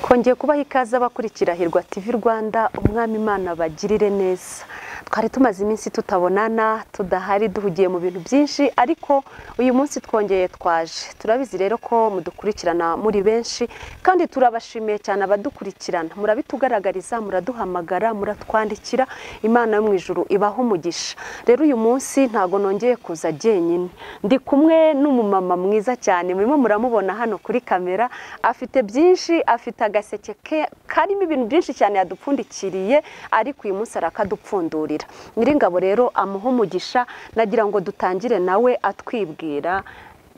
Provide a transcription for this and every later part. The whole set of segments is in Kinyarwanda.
Twongeye kubaha ikaze abakurikira Hirwa TV Rwanda, umwami Imana bagirire neza. Twari tumaze iminsi tutabonana, tudahari, duhugiye mu bintu byinshi, ariko uyu munsi twongeye twaje. Turabizi rero ko mudukurikirana muri benshi, kandi turabashimiye cyane abadukurikirana. Murabitugaragariza, muraduhamagara, muratwandikira. Imana yo mu ijuru ibaha umugisha. Rero uyu munsi ntago nongeye kuza jyenyine. Ndi kumwe n'umumama mwiza cyane, murimo muramubona hano kuri kamera, afite byinshi, afite agaseke karimo ibintu byinshi cyane yadupfundikiriye, ariko uyu munsi arakadupfundurira. Nyiringabo rero amuha umugisha, nagira ngo dutangire nawe atwibwira.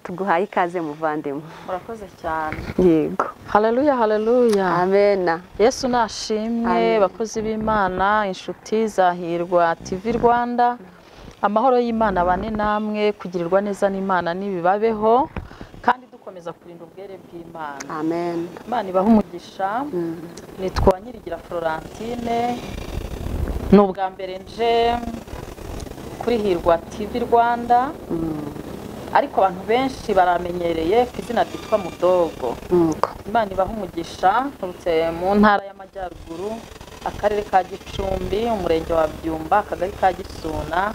Tuguhaye ikaze muvandimwe. Murakoze cyane. Yego. Haleluya, haleluya. Amen. Yesu nashimwe, bakozi b'Imana, inshuti za Hirwa TV Rwanda. Amahoro y'Imana bane namwe, kugirirwa neza n'Imana nibibabeho, kandi dukomeza kurinda ubwere bw'Imana. Amen. Imana ibahe umugisha. Nitwa Nyirigira Florentine. Ni ubwa mbere nje kuri Hirwa TV Rwanda, ariko abantu benshi baramenyereye ku izina ryitwa Mudogo. Imana ibahe umugisha. Nturutse mu ntara y'Amajyaruguru, akarere ka Gicumbi, umurenge wa Byumba, akagari ka Gisuna.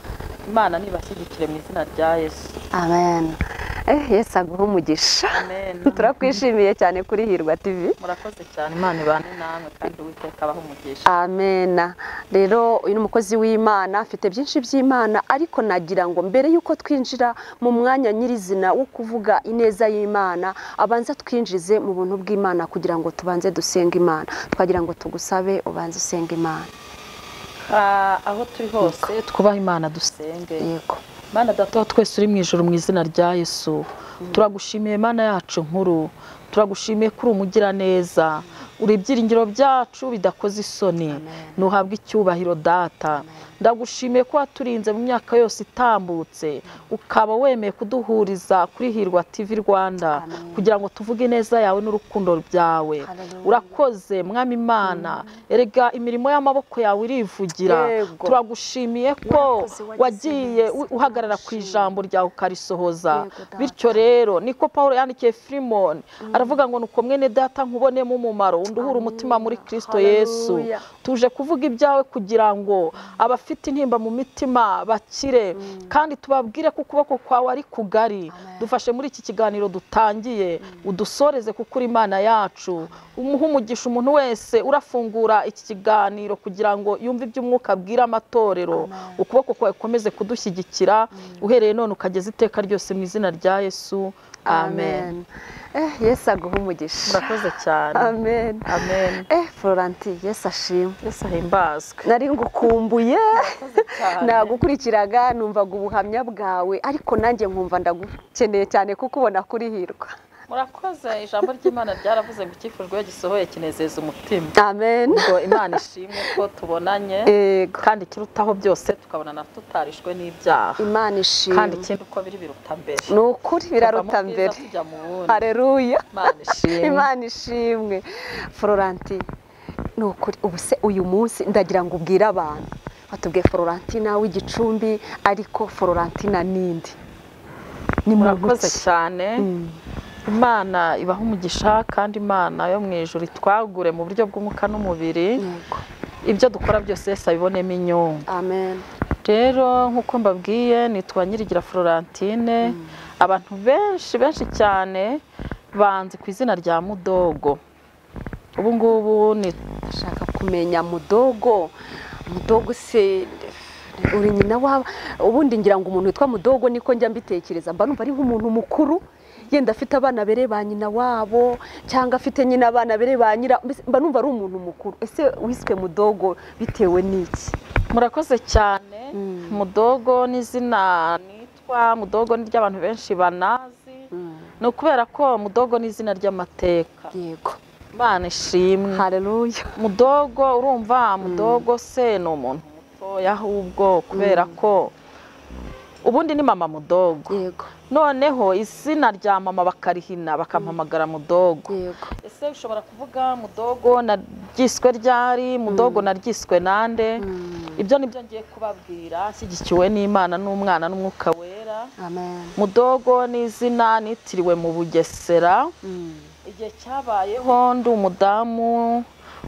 Imana nibashyigikire mu izina rya Yesu. Amen. Yesu aguhe umugisha. Amen. Turakwishimiye cyane kuri Hirwa TV. Murakoze cyane, Imana ibane namwe kandi Uwiteka abahe umugisha. Amen. Rero uyu ni umukozi w'Imana, afite byinshi by'Imana, ariko nagira ngo mbere yuko twinjira mu mwanya nyirizina wo kuvuga ineza y'Imana, abanza twinjize mu buntu bw'Imana kugira ngo tubanze dusenge Imana. Twagira ngo tugusabe ubanze usenge Imana. Aho turi hose twubahe Imana, dusenge. Yego. Mana data wa twese uri mu ijuru, mu izina rya Yesu, turagushimiye Mana yacu nkuru, turagushimiye kuri umugira neza, uri ibyiringiro byacu bidakoze isoni, nuhabwe icyubahiro data. Ndagushimiye ko waturinze mu myaka yose itambutse, ukaba wemeye kuduhuriza kuri Hirwa TV Rwanda kugira ngo tuvuge neza yawe n'urukundo rwawe. Urakoze mwami Imana, erega imirimo y'amaboko yawe irivugira. Turagushimiye ko wagiye uhagarara ku ijambo ryawe ukarisohoza. Bityo rero niko Paulo yandikiye Filimoni, aravuga ngo nuko mwene data nkubonemo umumaro unduhura umutima muri Kristo Yesu. Tuje kuvuga ibyawe kugira ngo abafite intimba mu mitima bakire, kandi tubabwire ko ukuboko kwawe ari kugari. Dufashe muri iki kiganiro dutangiye, udusoreze kuko uri Imana yacu. Umuhe umugisha umuntu wese urafungura iki kiganiro kugira ngo yumve iby'umwuka abwira amatorero. Ukuboko kwawe ukomeze kudushyigikira uhereye none ukageza iteka ryose mu izina rya Yesu. Amen. Yesu aguhe umugisha. Murakoze cyane. Amen. Amen. Florentine, Yesu ashimwe. Yesu ahimbazwe. Nari ngukumbuye, nagukurikiraga, numvaga ubuhamya bwawe, ariko nanjye nkumva ndagukeneye cyane kukubona kuri Hirwa. Murakoze. Ijambo ry'Imana ryaravuze ngo icyifujwe iyo gisohoye kinezeza umutima. Amen. Ngo Imana ishimwe ko tubonanye, kandi ikirutaho byose tukabonana tutarishwe n'ibyaha. Imana ishimwe. Kandi ikindi uko biri biruta mbere. Ni ukuri biraruta mbere. Haleluya. Imana ishimwe. Imana ishimwe. Florentine, ni ukuri ubu se uyu munsi ndagira ngo ubwire abantu. Batubwiye Florentina w'Igicumbi, ariko Florentina nindi? Ni murakoze cyane. Imana ibaha umugisha, kandi Imana yo mu ijuru itwagure mu buryo bw'umwuka n'umubiri. Ibyo dukora byose Yesu abibonemo inyungu. Amen. Rero nkuko mbabwiye nitwa Nyirigira Florentine. Abantu benshi benshi cyane banzi ku izina rya Mudogo. Ubu ngubu nashaka kumenya Mudogo. Mudogo se uri nyina waba? Ubundi ngira ngo umuntu witwa Mudogo niko njya mbitekereza, mba numva ari nk'umuntu mukuru, yenda afite abana bere ba nyina wabo, cyangwa afite nyina abana bere ba nyira, mba numva ari umuntu mukuru. Ese wiswe Mudogo bitewe n'iki? Murakoze cyane. Mudogo ni izina nitwa Mudogo ni ry'abantu benshi banazi. Ni ukubera ko Mudogo ni izina ry'amateka. Yego. Imana ishimwe. Haleluya. Mudogo, urumva Mudogo se ni umuntu mutoya ahubwo kubera ko ubundi ni mama Mudogo. Yego. Noneho izina rya mama bakarihina bakampamagara Mudogo. Yego. Ese ushobora kuvuga Mudogo naryiswe ryari, Mudogo naryiswe nande? Ibyo nibyo ngiye kubabwira nshyigikiwe n'Imana n'Umwana n'Umwuka Wera. Amen. Mudogo ni izina nitiriwe mu Bugesera. Igihe cyabayeho ndi umudamu,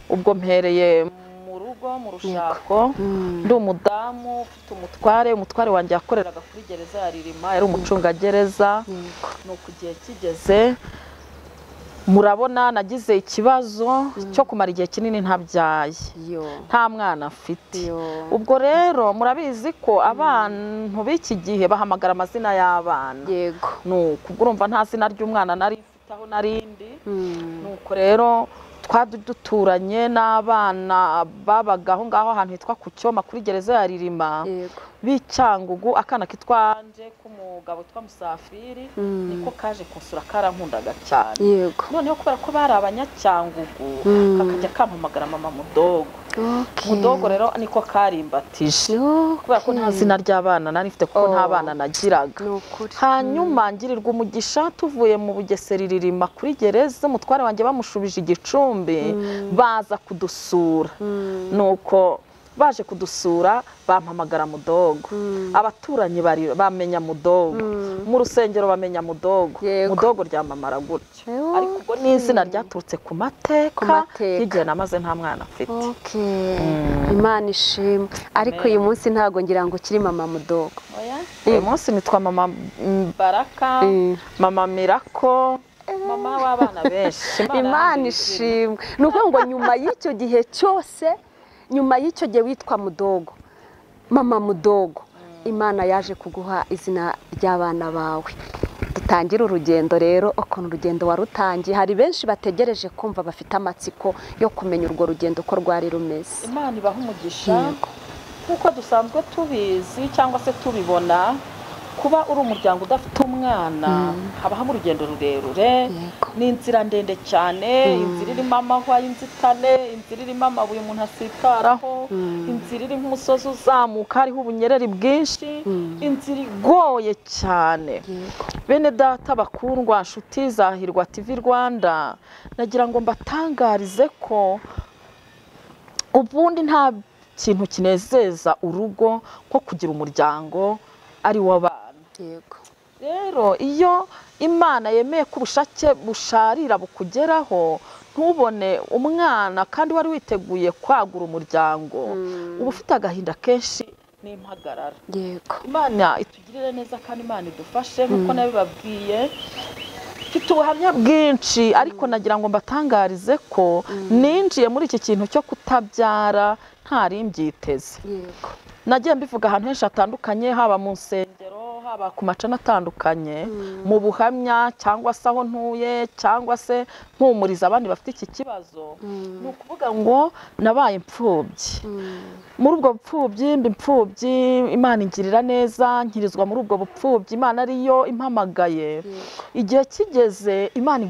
ubwo mpereye mu rugo mu rushako, ndi umudamu ufite umutware wanjye yakoreraga kuri gereza ya Ririma, yari umucungagereza. Nuko igihe kigeze murabona nagize ikibazo cyo kumara igihe kinini ntabyaye, nta mwana afite. Ubwo rero murabizi ko abantu b'iki gihe bahamagara amazina y'abana. Nuko ubwo urumva nta zina ry'umwana nari mfite aho narindi. Nuko rero twari duturanye n'abana babaga aho ngaho ahantu hitwa ku Cyoma kuri gereza ya Ririma, b'Icyangugu, akana kitwa Anje k'umugabo witwa Musafiri, niko kaje kunsura, karankundaga cyane. Noneho kubera ko bari abanyacyangugu, kakajya kampamagara mama Mudogo. Mudogo rero niko karimbatije, kubera ko nta zina ry'abana nari mfite, kuko nta bana nagiraga. Hanyuma ngirirwa umugisha tuvuye mu Bugesera Ririma kuri gereza, umutware wanjye bamushubije Igicumbi, baza kudusura. Nuko baje kudusura bampamagara Mudogo, abaturanyi bamenya Mudogo, mu rusengero bamenya Mudogo, Mudogo ryamamara gutyo. Ariko ubwo ni izina ryaturutse ku mateka y'igihe namaze nta mwana afite. Imana ishimwe. Ariko uyu munsi ntago ngira ngo ukiri mama Mudogo. Uyu munsi nitwa mama Baraka, mama Mirako, mama w'abana benshi. Imana ishimwe. Ni ukuvuga ngo nyuma y'icyo gihe cyose, nyuma y'icyo gihe witwa Mudogo, mama Mudogo, Imana yaje kuguha izina ry'abana bawe. Dutangire urugendo rero, ukuntu urugendo warutangiye. Hari benshi bategereje kumva, bafite amatsiko yo kumenya urwo rugendo uko rwari rumeze. Imana ibaha umugisha. Nk'uko dusanzwe tubizi cyangwa se tubibona, kuba uri umuryango udafite umwana habaho urugendo rurerure, ni inzira ndende cyane, inzira irimo amahwa y'inzitane, inzira irimo amabuye umuntu asitaraho, inzira irimo umusozi uzamuka hariho ubunyereri bwinshi, inzira igoye cyane. Bene data bakundwa, nshuti za Hirwa TV Rwanda, nagira ngo mbatangarize ko ubundi nta kintu kinezeza urugo nko kugira umuryango ari w'abana. Rero iyo Imana yemeye ko ubushake busharira bukugeraho, ntubone umwana kandi wari witeguye kwagura umuryango, uba ufite agahinda kenshi n'impagarara. Imana itugirire neza kandi Imana idufashe. Nk'uko nabibabwiye, mfite ubuhamya bwinshi, ariko nagira ngo mbatangarize ko ninjiye muri iki kintu cyo kutabyara ntari mbyiteze. Nagiye mbivuga ahantu henshi hatandukanye, haba mu nsengero, haba ku macana atandukanye, mu buhamya cyangwa se aho ntuye, cyangwa se mpumuriza abandi bafite iki kibazo. Ni ukuvuga ngo nabaye imfubyi. Muri ubwo bupfubyi mba imfubyi, Imana ingirira neza, nkirizwa muri ubwo bupfubyi, Imana ariyo impamagaye. Igihe kigeze Imana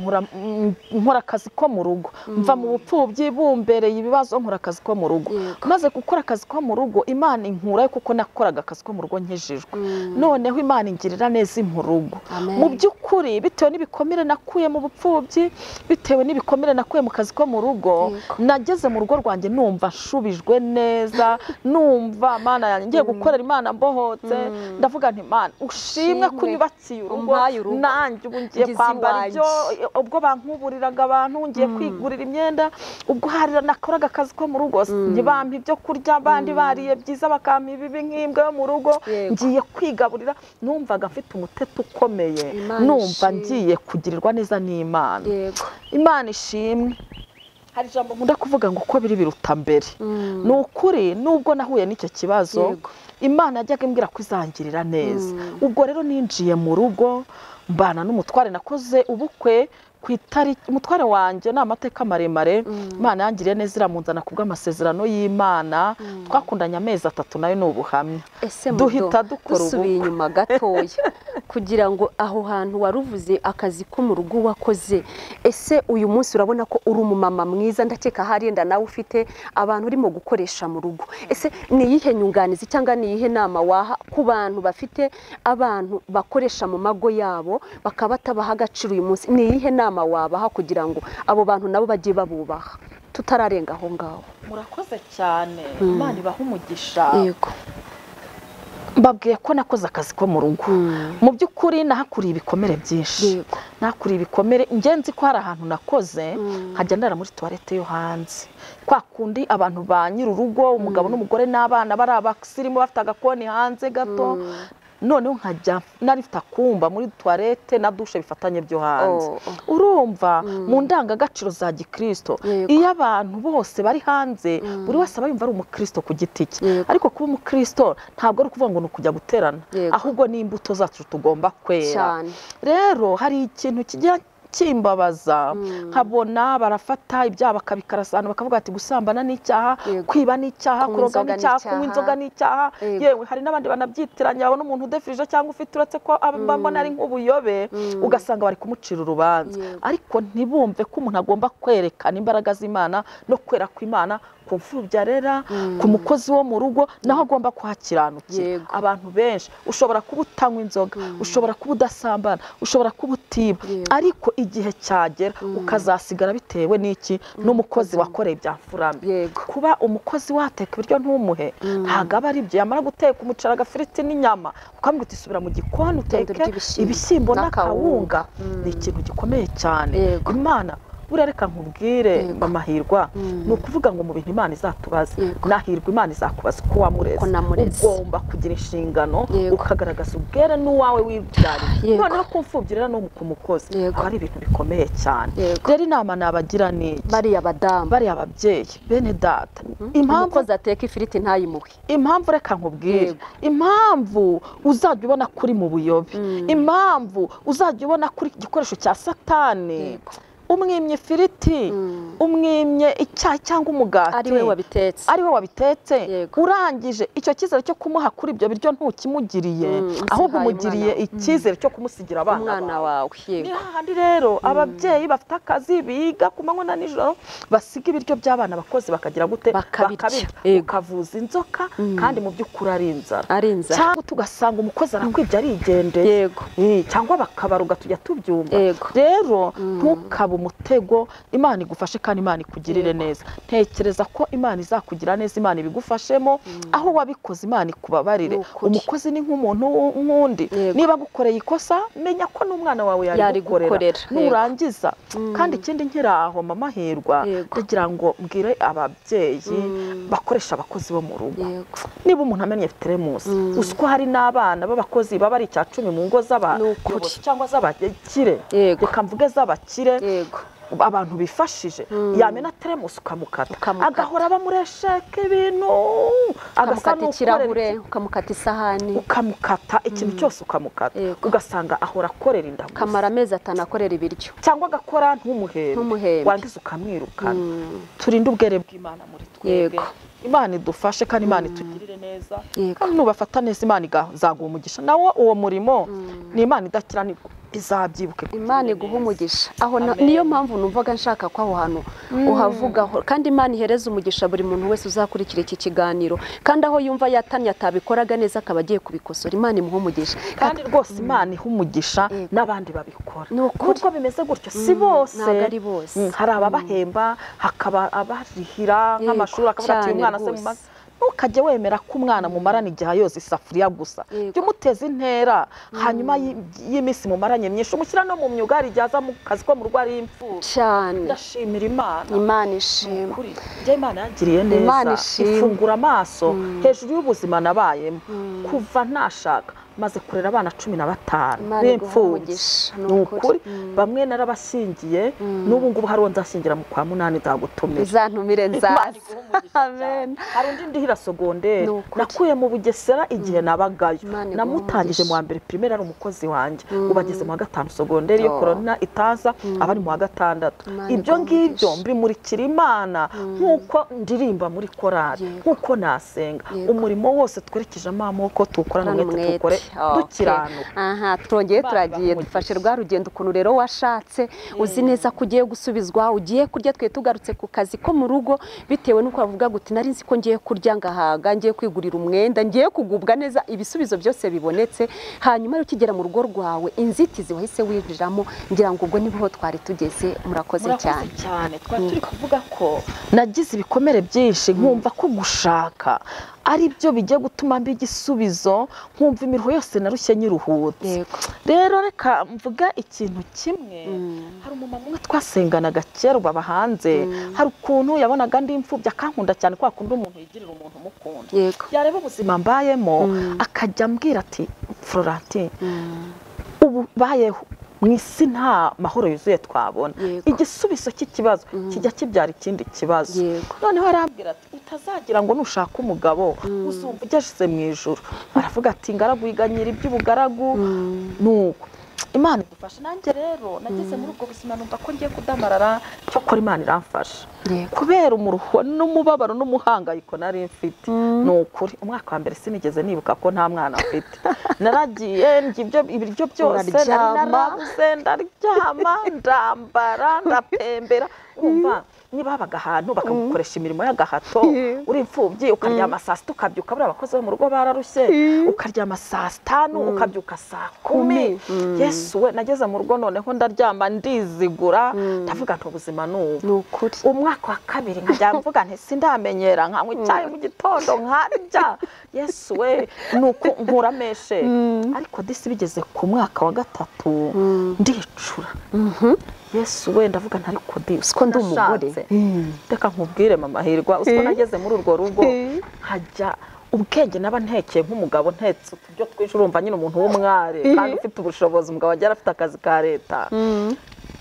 inkora akazi ko mu rugo, mva mu bupfubyi bumbereye ibibazo, nkora akazi ko mu rugo. Maze gukora akazi ko mu rugo, Imana inkurayo, kuko nakoraga akazi ko mu rugo nkijijwe. Noneho Imana ingirira neza mu rugo. Mu by'ukuri bitewe n'ibikomere nakuye mu bupfubyi, bitewe n'ibikomere nakuye mu kazi ko mu rugo, nageze mu rugo rwanjye numva nshubijwe neza, numva Mana yanjye ngiye gukorera Imana mbohotse. Ndavuga nti Mana ushimwe ko unyubakiye urugo, nanjye ubu ngiye kwambara ibyo ubwo bankuburiraga abantu, ngiye kwigurira imyenda, ubwo harira nakoraga akazi ko mu rugo, ntibampa ibyo kurya, abandi bariye byiza bakampa ibibi nk'imbwa yo mu rugo, ngiye kwigaburira. Numvaga mfite umuteto ukomeye, numva ngiye kugirirwa neza n'Imana. Imana ishimwe. Hari ijambo nkunda kuvuga ngo uko biri biruta mbere. Ni ukuri nubwo nahuye n'icyo kibazo, Imana yajyaga imbwira ko izangirira neza. Ubwo rero ninjiye mu rugo mbana n'umutware, nakoze ubukwe ku itariki, umutware wanjye ni amateka maremare, Imana yangiriye neza iramunzana ku bw'amasezerano y'Imana. Twakundanye amezi 3, nayo ni ubuhamya. Duhita dukora ubukwe. Inyuma gatoya kugira ngo aho hantu waruvuze akazi ko mu rugo wakoze, ese uyu munsi urabona ko uri umumama mwiza, ndakeka harenda nawe ufite abantu urimo gukoresha mu rugo. Ese ni iyihe nyunganizi cyangwa ni iyihe nama waha ku bantu bafite abantu bakoresha mu mago yabo bakaba batabaha agaciro uyu munsi? Ni iyihe nama wabaha kugira ngo abo bantu nabo bagiye babubaha tutararenga aho ngaho? Murakoze cyane, Imana ibaha umugisha. Yego. Mbabwiye ko nakoze akazi ko mu rugo. Mu by'ukuri nahakuriye ibikomere byinshi. Nahakuriye ibikomere, ngenzi ko hari ahantu nakoze nkajya ndara muri toilette yo hanze. Kwa kundi abantu ba nyir'urugo, umugabo n'umugore n'abana bari abasirimu bafite agakoni hanze gato. Noneho nkajya nari mfite akumba muri toilette na douche bifatanye byo hanze. Urumva mu ndangagaciro za gikristo iyo abantu bose bari hanze buri wese aba yumva ari umukristo ku giti cye. Ariko kuba umukristo ntabwo ari ukuvuga ngo ni ukujya guterana, ahubwo ni imbuto zacu tugomba kwera. Rero hari ikintu kijya kimbabaza, nkabona barafata ibyaha bakabikarasana bakavuga ati gusambana n'icyaha, kwiba n'icyaha, kuroga n'icyaha, kunywa inzoga n'icyaha. Yewe hari n'abandi banabyitiranya, babona umuntu udefirije cyangwa ufite uretse ko abambona ari nk'ubuyobe ugasanga bari kumucira urubanza. Ariko ntibumve ko umuntu agomba kwerekana imbaraga z'Imana no kwera kw'Imana ku mfubyi arera, ku mukozi wo mu rugo, naho agomba kuhakiranukira. Abantu benshi ushobora kuba utanywa inzoga, ushobora kuba udasambana, ushobora kuba utiba, ariko igihe cyagera ukazasigara bitewe n'iki? N'umukozi wakoreye ibya mfurambi. Kuba umukozi wateka ibiryo ntumuhe ntabwo aba ari byo. Yamara guteka umuceri, agafiriti n'inyama, ukamubwira uti subira mu gikoni uteke ibishyimbo n'akawunga, ni ikintu gikomeye cyane. Imana buriya reka nkubwire Mamahirwa, ni ukuvuga ngo mu bintu Imana izatubaza, nahirwa Imana izakubaza uko wamureze. Ugomba kugira inshingano, ukagaragaza ubwere n'uwawe wibyariye. Noneho ku mfubyi rero no ku mukozi aba ari ibintu bikomeye cyane. Rero inama nabagira ni iki? Bariya badamu, bariya ababyeyi, bene data, impamvu umukozi ateka ifiriti ntayimuhe, impamvu reka nkubwire, impamvu uzajya ubona kuri mu buyobe, impamvu uzajya ubona kuri igikoresho cya Satani, umwimye ifiriti, umwimye icyayi cyangwa umugati, ari we wabitetse, urangije icyo cyizere cyo kumuha kuri ibyo biryo ntukimugiriye, ahubwo umugiriye icyizere cyo kumusigira abana bawe. Ni hahandi rero ababyeyi bafite akazi biga ku manywa na nijoro basiga ibiryo by'abana abakozi bakagira gute? Bakabirya, ukavuza inzoka kandi mu by'ukuri ari inzara. Cyangwa tugasanga umukozi arakwibye arigendeye, cyangwa bakabaruga tujya tubyumva. Rero ntukabe umutego, Imana igufashe kandi Imana ikugirire neza. Ntekereza ko Imana izakugira neza, Imana ibigufashemo, aho wabikoze Imana ikubabarire. Umukozi ni nk'umuntu nk'undi, niba agukoreye ikosa menya ko n'umwana wawe yarigukorera nurangiza. Kandi ikindi nkiraho Mamahirwa, ndagira ngo mbwire ababyeyi bakoresha abakozi bo mu rugo, niba umuntu amenye teremusi, uzi ko hari n'abana b'abakozi baba ari 10 mu ngo z'abayobozi cyangwa z'abakire, reka mvuge z'abakire, abantu bifashije, yamena teremusi ukamukata, agahora bamuresheka ibintu, agasa n'ikirahure, ukamukata isahani, ukamukata ikintu cyose ukamukata, ugasanga ahora akorera inda gusa, kamara amezi atanu akorera ibiryo, cyangwa agakora ntumuhembe, wangiza ukamwirukana. Turinde ubwere bw'Imana muri twebwe. Imana idufashe kandi Imana itugirire neza, kandi nubafata neza Imana izaguha umugisha. Nawo uwo murimo ni Imana idakiranirwa izabyibuke, Imana iguha umugisha. Aho niyo mpamvu numvaga nshaka ko aho hantu uhavugaho, kandi Imana ihereza umugisha buri muntu wese uzakurikira iki kiganiro, kandi aho yumva yatanye atabikoraga neza akaba agiye kubikosora, Imana imuha umugisha. Kandi rwose Imana iha umugisha n'abandi babikora. Nubwo bimeze gutyo si bose, hari ababahemba, hakaba abarihira nk'amashuri, akavuga ati uyu mwana se mumaze. Ntukajye wemera ko umwana mumarana igihe yoza isafuriya gusa, jya umuteza intera, hanyuma y'iminsi mumaranye myinshi umushyira no mu myuga, hari igihe aza mu kazi ko mu rugo ari imfubyi cyane. Ndashimira Imana, Imana ishimwe, njye Imana yangiriye neza, ifungura amaso hejuru y'ubuzima nabayemo kuva ntashaka, maze kurera abana 15 b'imfubyi. Ni ukuri bamwe narabashyingiye, n'ubu ngubu hari uwo nzashyingira mu kwa 8 nzagutumira, uzantumire nzaza. Amen. Hari undi ndihira sogonderi nakuye mu Bugesera igihe nabagayo, namutangije mu wa mbere primaire ari umukozi wanjye, ubu ageze mu wa 5 sogonderi, iyo corona itaza aba ari mu wa 6. Ibyo ngibyo mbimurikira Imana nk'uko ndirimba muri korali, nk'uko nasenga, umurimo wose twerekejemo amaboko tuwukorane umwete, tuwukore dukiranuka. Aha twongeye turagiye dufashe rwa rugendo ukuntu rero washatse, uzi neza ko ugiye gusubizwa, ugiye kurya. Twe tugarutse ku kazi ko mu rugo bitewe n'uko bavuga guti nari nzi ko ngiye kurya ngahaga, ngiye kwigurira umwenda, ngiye kugubwa neza, ibisubizo byose bibonetse. Hanyuma ukigera mu rugo rwawe inzitizi wahise winjiramo, ngira ngo ubwo niho twari tugeze. Murakoze cyane cyane. Twari turi kuvuga ko Nagize ibikomere byinshi, nkumva ko gushaka ari byo bijya gutuma mba igisubizo, nkumva imiruho yose narushye nyiruhutse. Rero reka mvuga ikintu kimwe. Hari umumama umwe twasenganaga kera baba hanze, hari ukuntu yabonaga ndi imfubyi akankunda cyane, kwa kundi umuntu yigirira umuntu umukunda. Yareba ubuzima mbayemo akajya ambwira ati Florentine, ubu bayeho mu isi nta mahoro yuzuye twabona, igisubizo cy'ikibazo kijya kibyara ikindi kibazo. Noneho arambwira ati utazagira ngo nushaka umugabo uzumva ugeze mu ijuru. Aravuga ati ingaragu iganyira iby'ubugaragu. Nuko Imana idufasha. Nanjye rero nageze muri ubwo buzima numva ko ngiye kudamarara, cyokora Imana iramfasha kubera umuruho n'umubabaro n'umuhangayiko nari mfite. Ni ukuri umwaka wa mbere sinigeze nibuka ko nta mwana mfite. Naragiye ndya ibiryo byose nari narabuze, ndaryama, ndambara, ndatembera. Urumva niba habaga ahantu bakagukoresha imirimo y'agahato, uri imfubyi ukaryama saa sita ukabyuka, buriya abakozi bo mu rugo bararushye, ukaryama saa tanu ukabyuka saa 10. Yesu we, nageze mu rugo noneho ndaryama ndizigura, ndavuga nti ubuzima ni ubu. Umwaka wa kabiri nkajya mvuga nti sindamenyera, nkanywa icyayi mu gitondo nkarya. Yesu we, nuko nkura meshe. Ariko disi bigeze ku mwaka wa gatatu ndicura. Yesu we, ndavuga nti ariko di usiko ndi umugore. Reka nkubwire mama Hirwa, usiko nageze muri urwo rugo nkajya ubwenge naba ntekeye nk'umugabo, ntetse uturyo twinshi, urumva nyine umuntu w'umware kandi ufite ubushobozi, umugabo agera afite akazi ka leta.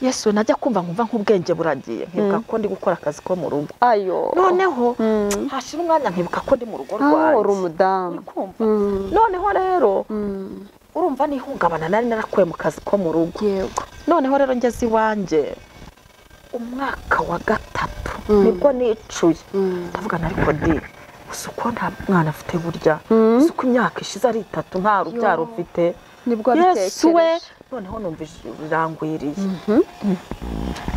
Yesu, najya kumva nkumva nk'ubwenge buragiye, nkibuka ko ndi gukora akazi ko mu rugo. Noneho hashira umwanya nkibuka ko ndi mu rugo rwanjye. Uri umudamu. Noneho rero urumva n'ihungabana nari narakuye mu kazi ko mu rugo. Noneho rero ngeze iwanjye umwaka wa gatatu nibwo nicuye, ndavuga ariko di uko nta mwana afite burya, uko imyaka ishize ari 3 nta rubyaro mfite. Yesu we, noneho numva rirangwiriye,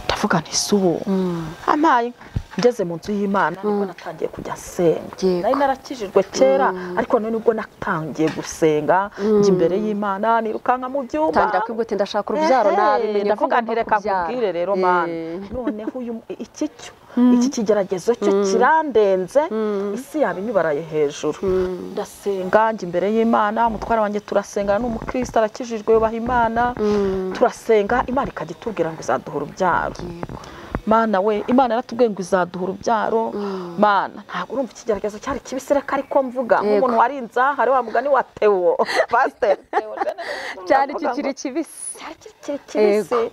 ndavuga nti si ubu amaye. Ngeze mu nzu y'Imana nibwo natangiye kujya nsenga. Nari narakijijwe kera, ariko none nibwo natangiye gusenga njya imbere y'Imana, nirukanka mu byumba, tangira kwibwira uti ndashaka urubyaro, nabimenye ko ndavuga nti reka nkubwire rero Mana, noneho iki cyo iki kigeragezo cyo kirandenze, isi yaba inyubaraye hejuru. Ndasenga njya imbere y'Imana, umutwara wanjye turasenga, n'umukristo arakijijwe yubaha Imana, turasenga Imana ikajya itubwira ngo izaduha urubyaro. Mana we, Imana yaratubwiye ngo izaduha urubyaro. Mana, ntabwo urumva ikigeragezo cyari kibisi, reka ariko mvuga nk'umuntu warinze hari wa mugani wa Theo, Pastor Theo, cyari kikiri kibisi, cyari kikiri kibisi.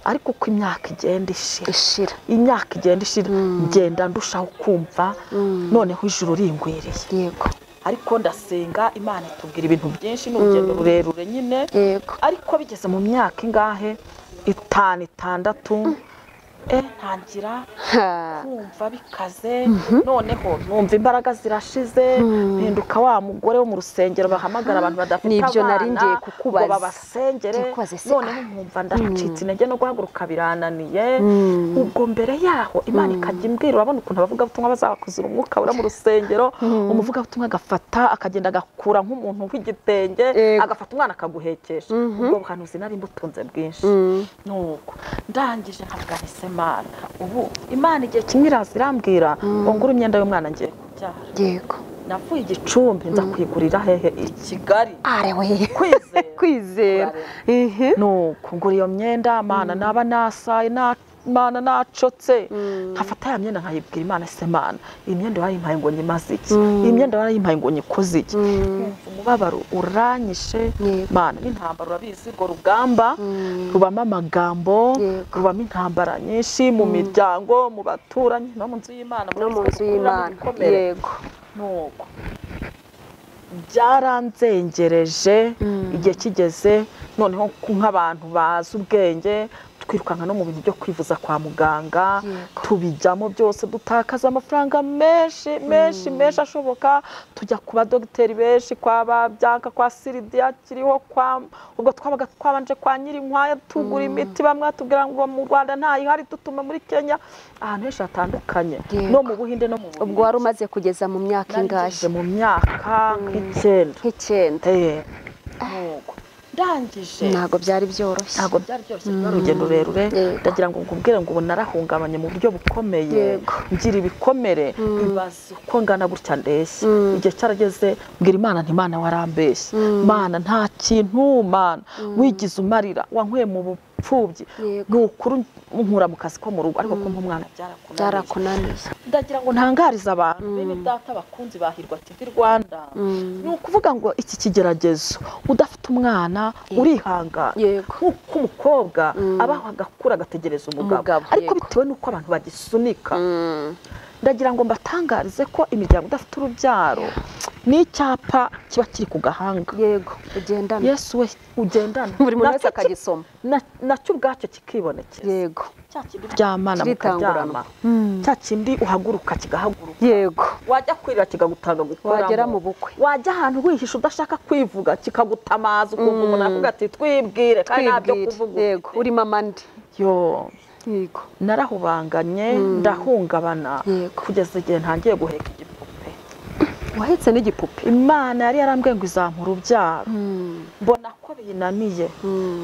Ariko uko imyaka igenda ishira, imyaka igenda ishira, ngenda ndushaho kumva noneho ijuru ringwiriye. Yego. Ariko ndasenga Imana itubwira ibintu byinshi, n'urugendo rurerure nyine. Ariko bigeze mu myaka ingahe, 5 6, ntangira kumva bikaze. Noneho numva imbaraga zirashize, mpinduka wa mugore wo mu rusengero bahamagara abantu badafite abana ngo babasengere. Noneho nkumva ndacitse intege no guhaguruka birananiye. Ubwo mbere yaho Imana ikajya imbwira, urabona ukuntu abavugabutumwa bazabakuzura umwuka wera mu rusengero, umuvugabutumwa agafata akagenda agakura nk'umuntu w'igitenge, agafata umwana akaguhekesha. Ubwo buhanuzi nari mbutunze bwinshi. Nuko ndangije nkavuga nti Mana, ubu Imana igihe kimwe iraza irambwira ngo ngure imyenda y'umwana ngiye kubyara. Yego. Navuye Igicumbi nza kwigurira hehe i Kigali. Arewe. Kwizera. Nuko ngura iyo myenda, Mana naba nasaye na Mana nacotse, nkafata ya myenda nkayibwira Imana, se Mana, iyi myenda warayimpaye ngo nyimaze iki? Iyi myenda warayimpaye ngo nyikoze iki? Umubabaro uranyishe Mana, n'intambara urabizi, urwo rugamba rubamo amagambo, rubamo intambara nyinshi mu miryango, mu baturanyi, no mu nzu y'Imana, no mu nzu y'Imana. Yego. Nuko byaranzengereje igihe kigeze noneho nk'abantu bazi ubwenge twirukanka no mu bintu byo kwivuza kwa muganga, tubijyamo byose, dutakaza amafaranga menshi menshi menshi ashoboka, tujya ku badogiteri benshi, kwa Babyanka, kwa Siridiya kiriho, kwa ubwo twabaga twabanje kwa Nyirinkwaya tugura imiti, bamwe batubwira ngo mu Rwanda ntayihari, dutuma muri Kenya, ahantu henshi hatandukanye, no mu Buhinde no mu Bubiligi. Ubwo wari umaze kugeza mu myaka ingahe? Mu myaka nk'icyenda. Ndangije ntabwo byari byoroshye, ntabwo byari byoroshye, rwari urugendo rurerure. Ndagira ngo nkubwire ngo ubu narahungabanye mu buryo bukomeye, ngira ibikomere, ibaze uko ngana gutya ndeshya. Igihe cyarageze mbwira Imana nti Imana warambeshye, Mana nta kintu, Mana wigize umarira, wankuye mu bupfubyi, ni ukuri nkura mu kazi ko mu rugo, ariko kumpa umwana byarakunaniye. Ndagira ngo ntangarize abantu bene data bakunzi ba Hirwa TV Rwanda, ni ukuvuga ngo iki kigeragezo udafite umwana urihangana, nk'uko umukobwa abaho agakura agategereza umugabo, ariko bitewe n'uko abantu bagisunika. Ndagira ngo mbatangarize ko imiryango idafite urubyaro ni icyapa kiba kiri ku gahanga. Yego, ugendana. Yesu we ugendana. Buri muntu wese akagisoma. Nacyo ubwacyo kikibonekeza. Yego. Cya kindi uryamana mukaryama. Cya kindi uhaguruka kigahaguruka. Yego. Wajya kwirira kikagutanga gukoramo. Wagera mu bukwe. Wajya ahantu wihisha udashaka kwivuga kikagutamaza, ukumva umuntu akavuga ati twibwire kandi ntabyo kuvuga. Yego, uri mama ndi. Yo. Yego. Narahubanganye, ndahungabana kugeza igihe ntangiye guheka igipupe. Wahetse n'igipupe? Imana yari yarambwiye ngo izampa urubyaro, mbona ko binaniye.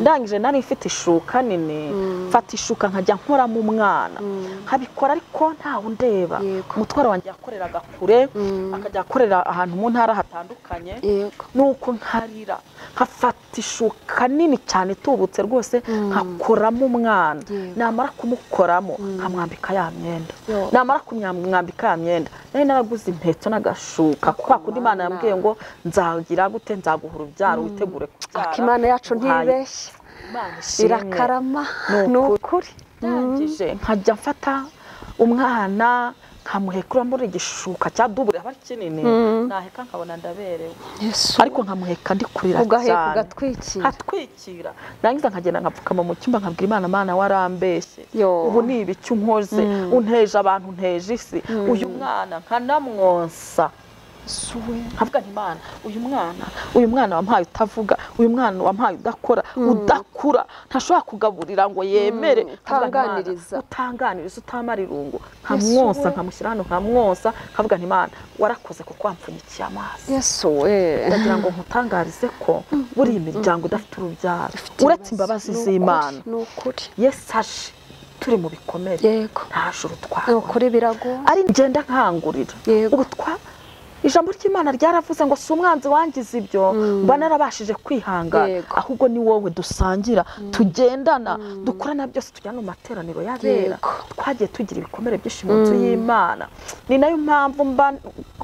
Ndangije nari mfite ishuka nini, mfata ishuka nkajya nkoramo umwana, nkabikora ariko ntawe undeba. Umutwaro wanjye yakoreraga kure, akajya akorera ahantu mu ntara hatandukanye. Nuko nkarira, nkafata ishuka nini cyane itubutse rwose, nkakoramo umwana. Namara kumukoramo nkamwambika ya myenda, namara kumwambika ya myenda, nari naraguze impetso n'agashuka, kwa kundi Imana yambwiye ngo nzagira gute, nzaguha urubyaro, witegure kubyara. Imana yacu ntibeshya, irakarama, ni ukuri. Ndangije nkajya mfata umwana nkamuhekura muri igishuka cya dubure aba ari kinini, naheka nkabona ndaberewe, ariko nkamuheka ndi kurira cyane, ugatwikira. Nangiza nkagenda nkapfukama mu cyumba nkabwira Imana, Mana warambeshye, ubu ni ibiki unkoze, unteje abantu, unteje isi, uyu mwana nkanamwonsa. Nkavuga nti Imana, uyu mwana wampaye utavuga, uyu mwana wampaye udakora, udakura, ntashobora kugaburira ngo yemere, utanganiriza, utamara irungu. Nkamwonsa, nkamushyira hano, nkamwonsa, nkavuga nti Imana warakoze kuko wampfunyikiye amazi. Ndagira ngo nkutangarize ko buri imiryango idafite urubyaro, uretse imbabazi z'Imana, Yesu aje turi mu bikomere, nta juru twabona, ari ngenda nkangurira ubutwa. Ijambo ry'Imana ryaravuze ngo si umwanzi wangize ibyo, mba narabashije kwihangana, ahubwo ni wowe dusangira, tugendana, dukorana byose, tujyana mu materaniro y'abera. Twagiye tugira ibikomere byinshi mu nzu y'Imana. Ni nayo mpamvu mba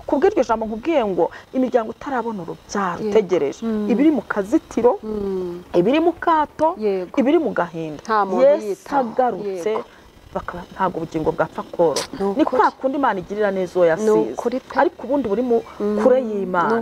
kubw'iryo jambo nkubwiye ngo imiryango itarabona urubyaro utegereje, ibiri mu kazitiro, ibiri mu kato, ibiri mu gahinda, Yesu agarutse ntabwo ubugingo bwapfa koroha. Ni kwa kundi Imana igirira neza uwo yasize, ariko ubundi buri mu kure y'Imana.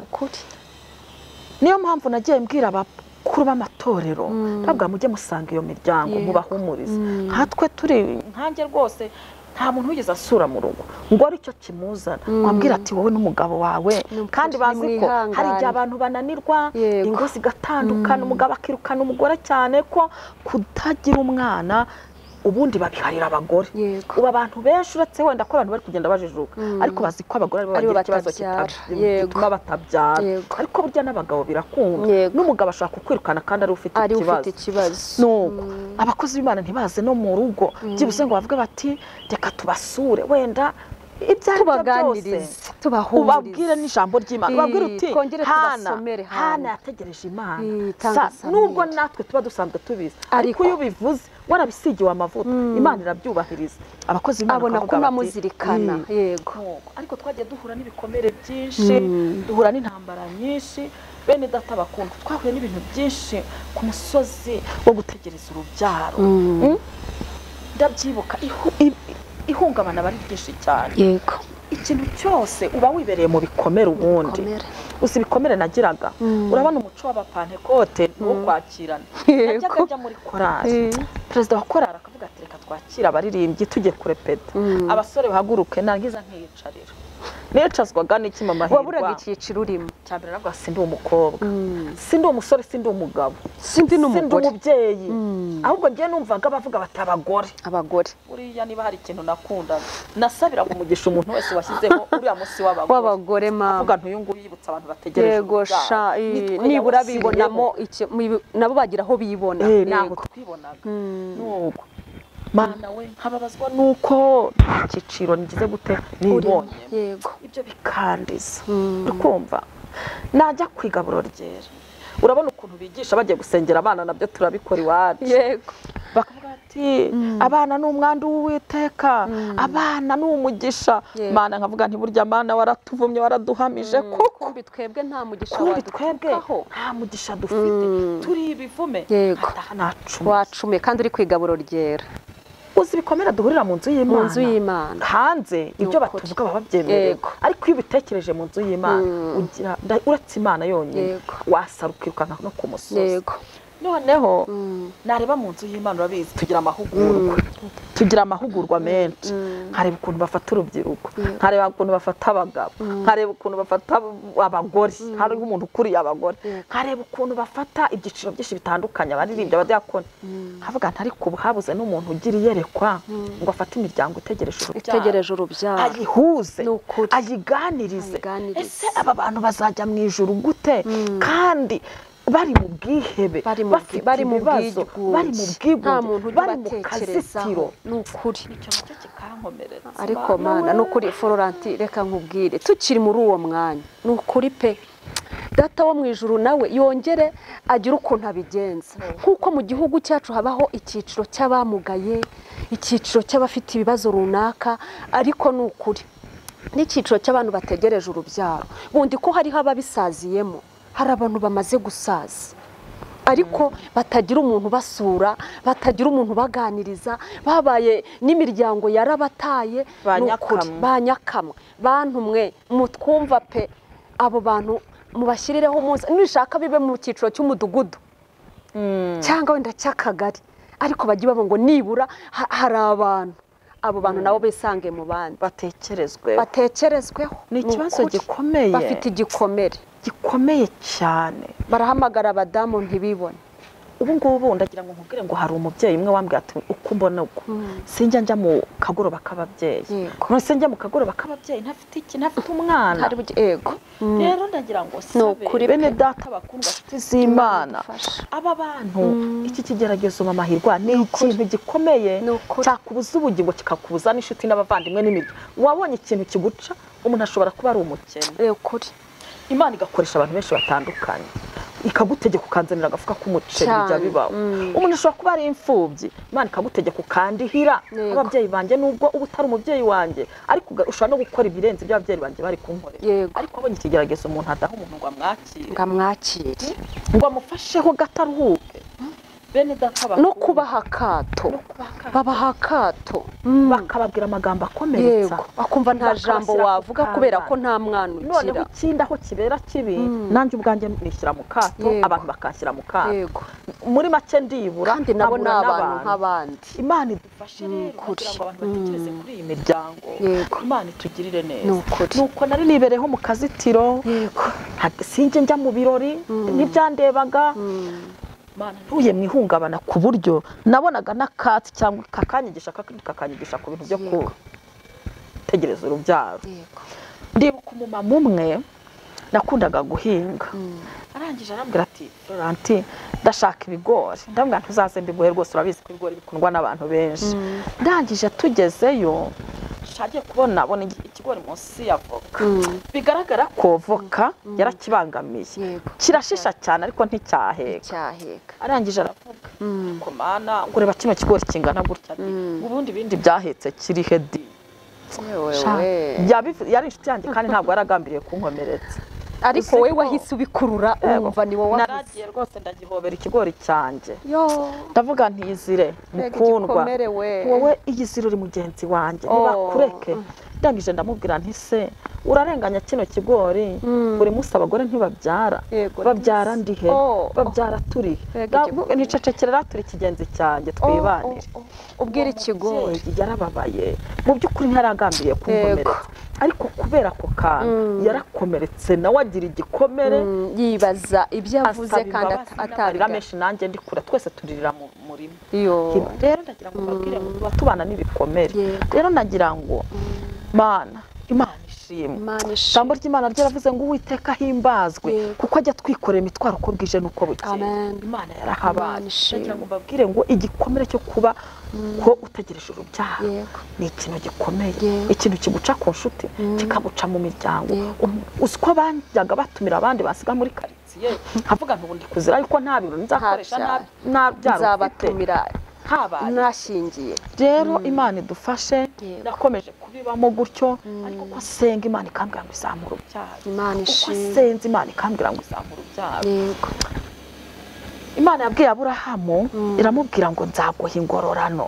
Niyo mpamvu nagiye mbwira abakuru b'amatorero, ntabwo mujye musanga iyo miryango mubahumurize. Nkatwe turi nkanjye rwose nta muntu wigeze asura mu rugo ngo aricyo kimuzana, wabwira ati wowe n'umugabo wawe, kandi bazi ko hari igihe abantu bananirwa, ingo zigatandukana, umugabo akirukana umugore, cyane ko kutagira umwana ubundi babiharira abagore. Ubu abantu benshi uretse wenda ko abantu bari kugenda bajijuka, ariko bazi ko abagore aribo bagira ikibazo gituma batabyara, ariko burya n'abagabo birakunda, n'umugabo ashaka kukwirukana kandi ari ufite ikibazo. Nuko abakozi b'Imana ntibaze no mu rugo byibuze ngo bavuge bati reka tubasure, wenda ibyo ari byo byose ubabwire n'ijambo ry'Imana, ubabwire uti Hana yategereje Imana. Nubwo natwe tuba dusanzwe tubizi, ariko iyo ubivuze warabisigiwe amavuta, Imana irabyubahiriza. Abakozi b'Imana abona ko unamuzirikana. Yego. Ariko twagiye duhura n'ibikomere byinshi, duhura n'intambara nyinshi, bene data bakundwa, twahuye n'ibintu byinshi ku musozi wo gutegereza urubyaro. Ndabyibuka ihungabana bari ryinshi cyane. Yego. Ikintu cyose uba wibereye mu bikomere ubundi. Uzi ibikomere nagiraga, urabona umuco w'abapantekote wo kwakirana. Najyaga njya muri korali, perezida wa korali akavuga ati reka twakire abaririmbyi tujye kurepeta, abasore bahaguruke, nangiza nkiyicarira. Nicazwaga n'iki mama Hirwa? Waburaga icyiciro urimo. Cyambere nabwo sindi umukobwa, sindi umusore, sindi umugabo, sindi n'umugore, sindi umubyeyi. Ahubwo ngiye numvaga bavuga bati abagore. Abagore. Buriya niba hari ikintu nakundaga, nasabiraga umugisha umuntu wese washyizeho uriya munsi w'abagore. W'abagore mama. Avuga ntuyu nguyu yibutsa abantu bategereje. Yego sha, nibura bibonamo nabo bagira aho bibona. Naho twibonaga. Nuko Mana we nkababazwa nuko icyiciro ngize gute nibonye. Yego. Ibyo bikandiza. Ukumva najya kwigaburo ryera. Urabona ukuntu bigisha bagiye gusengera abana, nabyo turabikora iwacu. Yego. Bakavuga ati abana ni umwandu w'Uwiteka, abana ni umugisha. Mana nkavuga nti burya Mana waratuvumye, waraduhamije kuko kumbi twebwe nta mugisha wadutukaho. Nta mugisha dufite, turi ibivume. Yego. Wacume kandi uri kwigaburo ryera. Uzi bikomera duhurira mu nzu y'Imana. Mu nzu y'Imana. Hanze ibyo batuvuga baba babyemerewe. Ariko iyo ubitekereje mu nzu y'Imana ugira uretse Imana yonyine wasara ukirukanka no ku musozi. Yego. Noneho nareba mu nzu y'Imana urabizi tugira amahugurwa. Tugira amahugurwa menshi. Nkareba ukuntu bafata urubyiruko, nkareba ukuntu bafata abagabo, nkareba ukuntu bafata abagore, hari umuntu ukuriye abagore, nkareba ukuntu bafata ibyiciro byinshi bitandukanye, abaririmbyi, abadiyakoni. Nkavuga nti ariko ubu habuze n'umuntu ugira iyerekwa ngo afate imiryango itegereje urubyaro, ayihuze, ayiganirize. Ese aba bantu bazajya mu ijuru gute kandi bari mu bwihebe, bari mu bibazo, bari mu bwigunge, bari mu kazitiro? Nukuri ariko Mana, nukuri Florentine, reka nkubwire tukiri muri uwo mwanya, nukuri pe Data wo mu ijuru nawe yongere agira ukuntu abigenza. Kuko mu gihugu cyacu habaho icyiciro cy'abamugaye, icyiciro cy'abafite ibibazo runaka, ariko nukuri n'icyiciro cy'abantu bategereje urubyaro. Bundi ko hariho ababisaziyemo, hari abantu bamaze gusaza ariko batagira umuntu basura, batagira umuntu baganiriza, babaye n'imiryango yarabataye, banyakamwe. Bantu mwe mutwumva pe, abo bantu mubashirireho umunsi, nishaka bibe mu cyiciro cy'umudugudu cyangwa wenda cy'akagari, ariko bagiye babo ngo nibura hari abantu, abo bantu nabo bisange mu bandi, batekerezweho. Ni ikibazo gikomeye, bafite igikomere gikomeye cyane. Barahamagara abadamu ntibibone. Ubu ngubu ndagira ngo nkubwire ngo hari umubyeyi umwe wambwiye ati uko mbona uko sinjya njya mu kagoroba k'ababyeyi. None sinjya mu kagoroba k'ababyeyi ntafite iki, ntafite umwana. Yego. Rero ndagira ngo sabe bene data bakundwa nshuti z'Imana, aba bantu iki kigeragezo mama Hirwa ni ikintu gikomeye cyakubuza ubugingo, kikakubuza n'inshuti n'abavandimwe n'imiryango. Wabonye ikintu kiguca, umuntu ashobora kuba ari umukene. Imana igakoresha abantu benshi batandukanye, ikagutegeka ukanzanira agafuka k'umuceri, bijya bibaho. Umuntu ashobora kuba ari imfubyi, Imana ikagutegeka ukandihira ababyeyi banjye, nubwo uba utari umubyeyi wanjye, ariko ushobora no gukora ibirenze ibyo ababyeyi banjye bari kunkorera. Ariko abonye ikigeragezo umuntu adaha umuntu ngo amwakire, ngo amufasheho gato aruhuke. Bene data no kubaha akato, babaha akato, bakababwira amagambo akomeretsa, akumva nta jambo wavuga kubera ko nta mwana ugira. Noneho ikindi aho kibera kibi, nanjye ubwanjye nishyira mu kato, abantu bakanshyira mu kato. Muri make ndibura, kandi nabo ni abantu nk'abandi. Imana idufashe rero kugira ngo abantu batekereze kuri iyi miryango. Imana itugirire neza. Nuko nari nibereho mu kazitiro, sinjye njya mu birori, ntibyandebaga. Ntuye mu ihungabana ku buryo nabonaga n'akatsi cyangwa kakanyigisha kakanyigisha ku bintu byo gutegereza urubyaro. Ndibuka umumama umwe nakundaga guhinga, arangije arambwira ati Florentine ndashaka ibigori. Ndamubwira ntuzaze mbiguhe rwose, urabizi ko ibigori bikundwa n'abantu benshi. Ndangije tugezeyo shagiye kubona abona ikigori munsi ya voka, bigaragara ko voka yarakibangamiye, kirashisha cyane ariko nticyaheka. Arangije aravuga ko Mana ngo reba kino kigori kingana gutya, ubundi bindi byahetse kiri hedi. Yari inshuti yanjye kandi ntabwo yaragambiriye kunkomeretsa, ariko wowe wahise ubikurura umva ni wowe. Naragiye rwose ndagihobera ikigori cyanjye, ndavuga ntizire mukundwa, wowe iyizire uri mugenzi wanjye, ntibakureke. Ndangije ndamubwira nti se urarenganya kino kigori, buri munsi abagore ntibabyara, babyara ndihe, babyara turi, nicecekera turi kigenzi cyanjye twibanire. Ubwira ikigori yarababaye mu by'ukuri ntaragambiriye kunkomeretsa, Ariko kubera ako kantu yarakomeretse nawe agira igikomere, yibaza ibyo avuze kandi atabiga menshi. Nanjye ndi kure, twese turirira mu murima. Rero ndagira ngo mbabwire ngo tuba tubana n'ibikomere. Rero nagira ngo Mana, Imana ishimwe. Ijambo ry'Imana ryaravuze ngo Uwiteka ahimbazwe kuko ajya twikorera imitwaro uko bwije n'uko bukeye. Imana yarahabaye. Ndagira ngo mbabwire ngo igikomere cyo kuba ko utegereje urubyaro ni ikintu gikomeye, ikintu kiguca ku nshuti, kikaguca mu miryango. Uzi ko bajyaga batumira abandi basiga muri karitsiye, nkavuga nti ubu ndi kuzira ariko nta bintu nzakoresha, nta byaro nzabatumira nashingiye. Rero Imana idufashe. Nakomeje kubibamo gutyo, ariko ko senga Imana ikambwira ngo izamure urubyaro. Uko senze Imana ikambwira ngo izamure urubyaro. Imana yabwiye Aburahamu, iramubwira ngo nzaguha ingororano.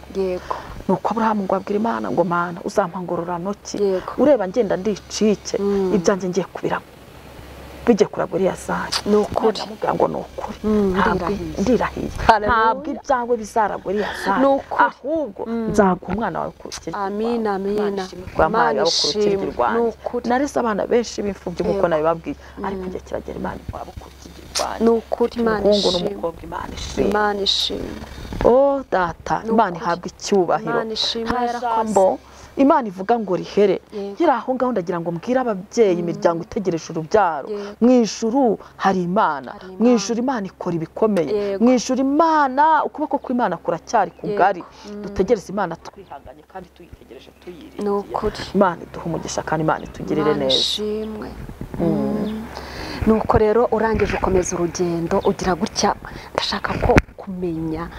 Nuko Aburahamu ngo abwira Imana ngo Mana uzampa ingororano ki? Ureba ngenda ndicike, ibyanjye ngiye kubira bijye kuragwa iriya sare. Nukuri ngo ni ukuri, ndirahiye, ntabwo ibyawe bizaragwa iriya sare, ahubwo nzaguha umwana wawe ku rukiryi. Amina, amina. Imana ishimwe. Nareze abana benshi b'imfubyi nk'uko nabibabwiye, ariko igihe kiragera Imana imuha ku rukiryi rwanjye. Ni ukuri, Imana ishimwe. Umuhungu n'umukobwa, Imana ishimwe. Imana ishimwe. Oh data, Imana ihabwa icyubahiro. Nta jambo Imana ivuga ngo rihere. Nkiri aho ngaho ndagira ngo mbwire ababyeyi, imiryango itegereje urubyaro, mu ijuru hari Imana, mu ijuru Imana ikora ibikomeye, mu ijuru Imana, ukuboko kw'Imana kuracyari kugari. Dutegereze Imana twihanganye kandi tuyitegereje tuyiringiye. Imana iduhe umugisha kandi Imana itugirire neza. Nuko rero urangije ukomeza urugendo ugira gutya, ndashaka ko kumenya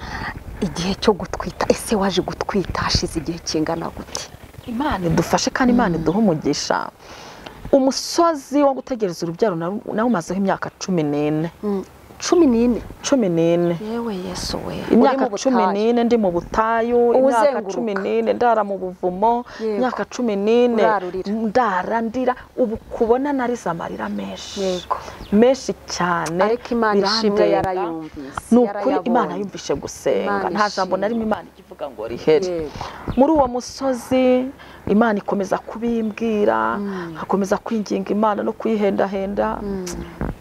igihe cyo gutwita. Ese waje gutwita hashize igihe kingana gute? Imana idufashe kandi Imana iduhe umugisha. Umusozi wo gutegereza urubyaro nawe umazeho imyaka 14. 14? 14. Yewe Yesu we. Imyaka 14 ndi mu butayu, imyaka 14 ndara mu buvumo, imyaka 14 ndara ndira. Ubu kubona narize amarira menshi. Menshi cyane. Ariko Imana ishimwe yarayumvise. Nukuri Imana yumvishe gusenga. Nta jambo na rimwe Imana ikivuga ngo rihere. Muri uwo musozi Imana ikomeza kubimbwira, hakomeza kwinginga Imana no kuyihendahenda.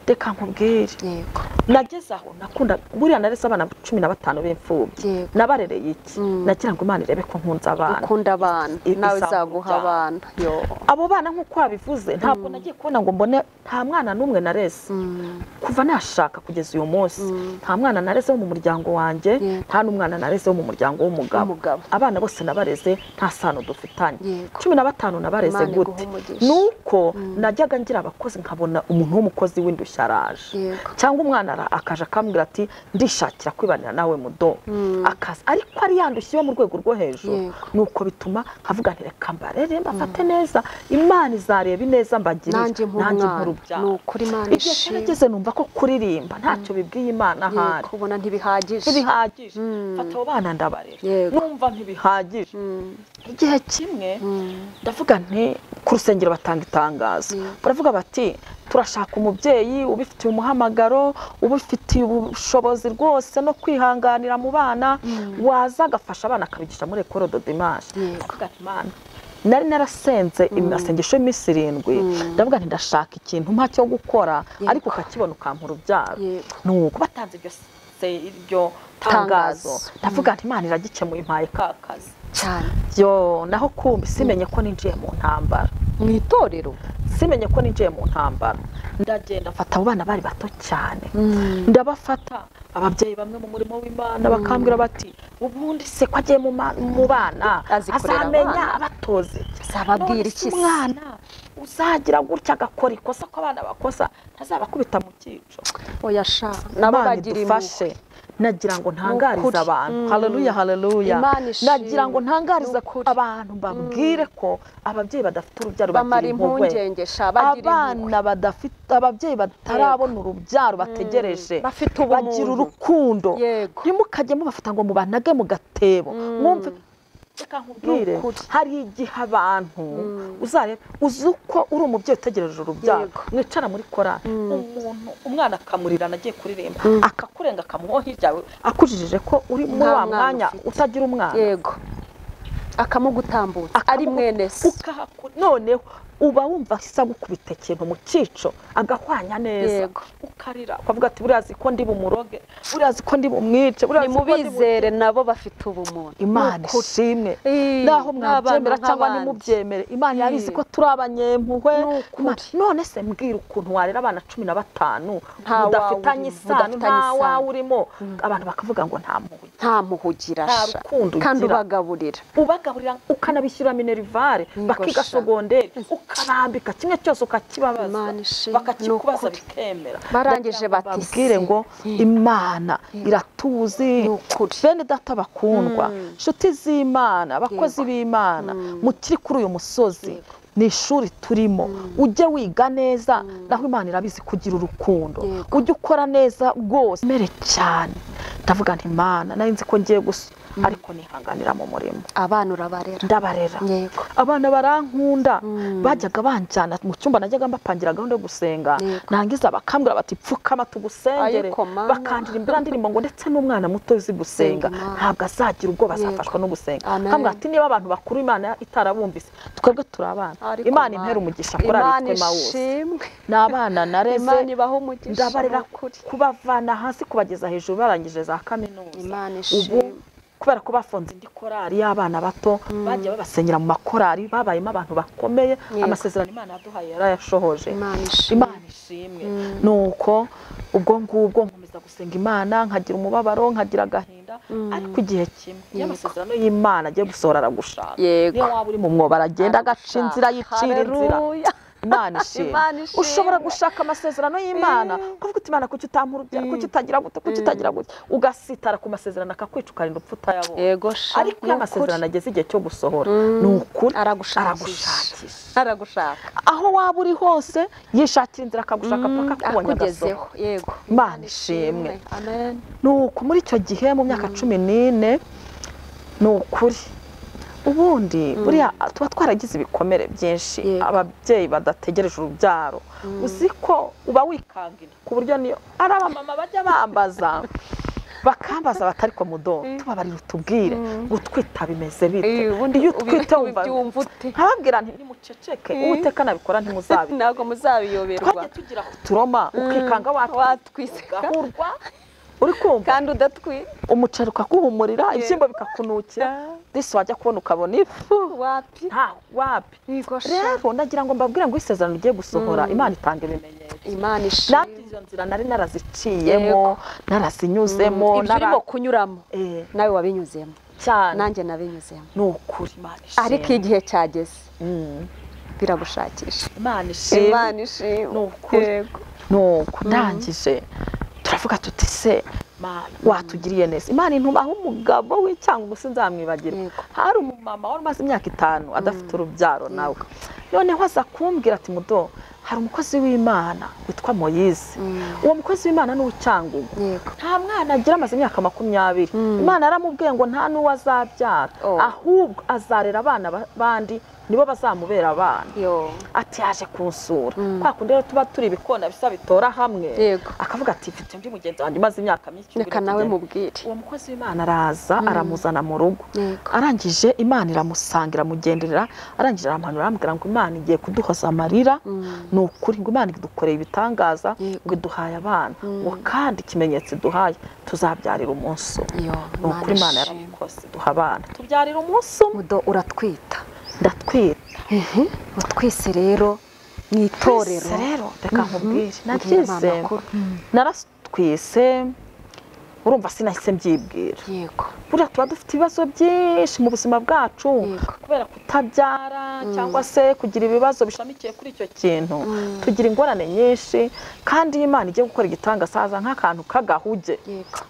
Reka nkubwire. Nageze aho nakunda buriya narese abana 15 b'imfubyi. Nabarereye iki? Nagira ngo Imana irebe ko nkunze abana. Ukunda abana, nawe izaguha abana. Abo bana nk'uko wabivuze, ntabwo nagiye kubona ngo mbone nta mwana n'umwe narese. Kuva nashaka kugeza uyu munsi, nta mwana narese wo mu muryango wanjye, nta n'umwana narese wo mu muryango w'umugabo. Abana bose nabareze nta sano dufitanye. 15 nabareze gute? Nuko najyaga ngira abakozi nkabona umuntu w'umukozi w'indushya araje, cyangwa umwana akaje akambwira ati ndishakira kwibanira nawe mudo, akaza ariko ari yandushye mu rwego rwo hejuru. Nuko bituma nkavuga nti reka mbarere mbafate neza, Imana izareba ineza mbagirire, nanjye nk'urubyaro. Igihe kirageze numva ko kuririmba ntacyo bibwiye Imana ahari, kubona ntibihagije. Fata abo bana ndabarera, numva ntibihagije. Igihe kimwe ndavuga nti ku rusengero batanga itangazo, baravuga bati turashaka umubyeyi ubifitiye umuhamagaro, ubifitiye ubushobozi rwose no kwihanganira mu bana, waza agafasha abana akabigisha muri Ecole de Dimanche. Ndavuga nti Imana, nari narasenze amasengesho y'iminsi 7, ndavuga nti ndashaka ikintu mpa cyo gukora, ariko ukakibona ukampa urubyaro. Nuko batanze iryo tangazo, ndavuga nti Imana iragikemuye, impaye ka kazi cyane. Yo naho kumbi simenye ko ninjiye mu ntambara mu itorero, simenye ko ninjiye mu ntambara. Ndagenda mfata abo bana bari bato cyane, ndabafata. Ababyeyi bamwe mu murimo w'Imana bakambwira bati ubundi se ko agiye mu bana azamenya abatoze, azababwira iki? Umwana uzagira gutya agakora ikosa ko abana bakosa ntazabakubita mu cyico. Oya sha, nabo bagira impuhwe. Nagira ngo ntangarize abantu. Haleluya, haleluya. Nagira ngo ntangarize abantu mbabwire ko ababyeyi badafite urubyaro bagira impungenge sha, bagira abana badafite ababyeyi batarabona urubyaro bategereje, bagira urukundo. Ntimukajye mubafata ngo mubanage mu gatebo. Mwumve, reka nkubwire, hari igihe abantu uzareba uzi uko uri umubyeyi utegereje urubyaro, mwicara muri korali, umuntu umwana akamurirana agiye kuririmba, akakurenga akamuha hirya akujijije ko uri muri wa mwanya utagira umwana. Yego, akamugutambutsa ari mwene se. Noneho Uba wumva isa gukubita ikintu mu cyico agahwanya neza, ukarira ukavuga ati buriya azi ko ndi bumuroge, buriya azi ko ndi bumwice, buriya azi ko ndi mubizere nabo bafite ubumuntu. Imana ishimwe, naho mwabyemera cyangwa nimubyemere, Imana yabizi ko turi abanyempuhwe. None se mbwira ukuntu warera abana 15 mudafitanye isano, nta wawe urimo, abantu bakavuga ngo nta mpuhwe, nta mpuhugira, kandi ubagaburira ukanabishyura minerivare, bakiga sogonderi, ukarambika kimwe cyose ukakibabaza, bakakikubaza bikemera. Barangije batibwire ngo Imana iratuzi. Bene data bakundwa, inshuti z'Imana, abakozi b'Imana, mukiri kuri uyu musozi, ni ishuri turimo, ujye wiga neza, naho Imana irabizi kugira urukundo, ujye ukora neza rwose. Mere cyane ndavuga nti Imana nari nzi ko ngiye gusa, ariko nihanganira mu murimo. Abana urabarera? Ndabarera. Abana barankunda, bajyaga banjyana mu cyumba, najyaga mbapangira gahunda yo gusenga, nangiza bakambwira bati pfukama tugusengere, bakandira imbere ndirimbo ngo ndetse n'umwana muto uzi gusenga ntabwo azagira ubwoba, azafashwa no gusenga. Kambwira ati niba abantu bakuru Imana itarabumvise, twebwe turi abana. Imana impera umugisha korali twe mawuzi. Ni abana nareze, ndabarera kubavana hasi kubageza hejuru, barangije za kaminuza. Ubu kubera ko bafunze indi korali y'abana bato, bagiye babasenyera mu makorali, babayemo abantu bakomeye. Amasezerano Imana yaduhaye yarayashohoje. Imana ishimwe. Nuko ubwo ngubwo nkomeza gusenga Imana, nkagira umubabaro, nkagira agahinda, ariko igihe kimwe iyo amasezerano y'Imana agiye gusohora aragushaka. Niyo waba uri mu mwobo aragenda agaca inzira, yicira inzira. Imana ishimwe. Ushobora gushaka amasezerano y'Imana, kuvuga uti Imana kuki utampa urubyaro, kuki utagira gute, kuki utagira gute, ugasitara ku masezerano akakwica ukarinda upfa utayabonye. Ariko iyo amasezerano ageze igihe cyo gusohora, ni ukuri aragushakisha, aragushaka aho waba uri hose, yishakira inzira akagushaka paka akubonye agasohora. Imana ishimwe. Nuko muri icyo gihe mu myaka 14, ni ukuri ubundi buriya tuba twaragize ibikomere byinshi, ababyeyi badategereje urubyaro, uzi ko uba wikangira ku buryo niyo ari abamama bajya bambaza bakambaza batari ko mudo tubabarira utubwire gutwita bimeze bite, iyo utwite wumva nkababwira nti nimuceceke, Uwiteka nabikora ntimuzabi, ntabwo muzabiyoberwa. Twajya tugira turoma ukikanga watwise ugahurwa, uri kumva kandi udatwite, umuceri ukaguhumurira, ibishyimbo bikakunukira, disi wajya kubona ukabona ifu wapi, nta wapi. Rero ndagira ngo mbabwire ngo isezerano rigiye gusohora, Imana itanga ibimenyetso. Imana ishimwe. Nanjye izo nzira nari naraziciyemo, narazinyuzemo, ibyo urimo kunyuramo nawe wabinyuzemo cyane, nanjye nabinyuzemo. Ni ukuri Imana ishimwe. Ariko igihe cyageze biragushakisha. Imana ishimwe. Imana ishimwe. Ni ukuri. Nuko ndangije turavuga tuti se watugiriye neza, Imana intumaho umugabo w'icyanga sinzamwibagirwa. Hari umumama wari umaze imyaka 5 adafite urubyaro nawe, noneho aza kumbwira ati mudo hari umukozi w'Imana witwa Moyize, uwo mukozi w'Imana ni uw'Icyangugu, nta mwana agira, amaze imyaka 20. Imana yaramubwiye ngo nta n'uwo azabyara, ahubwo azarera abana bandi nibo bazamubera abana. Ati yaje kunsura, kwa kundi rero tuba turi ibikona bisa bitora hamwe, akavuga ati mfite undi mugenzi wanjye umaze imyaka myinshi, reka nawe mubwire. Uwo mukozi w'Imana araza aramuzana mu rugo, arangije Imana iramusanga iramugenderera, arangije aramuhanura aramubwira ngo Imana igiye kuduhoza amarira, ni ukuri ngo Imana idukoreye ibitangaza, ngo iduhaye abana, ngo kandi ikimenyetso iduhaye tuzabyarira umunsi umwe. Ni ukuri Imana yarabikoze, iduha abana tubyarira umunsi umwe. Mudo uratwita? Ndatwita. Utwise rero mu itorero. Rero reka nkubwire, nagize naratwise, urumva sinahise mbyibwira. Yego. Buriya tuba dufite ibibazo byinshi mu buzima bwacu kubera kutabyara cyangwa se kugira ibibazo bishamikiye kuri icyo kintu, tugira ingorane nyinshi. Kandi iyo Imana igiye gukora igitangaza nk'akantu k'agahuge,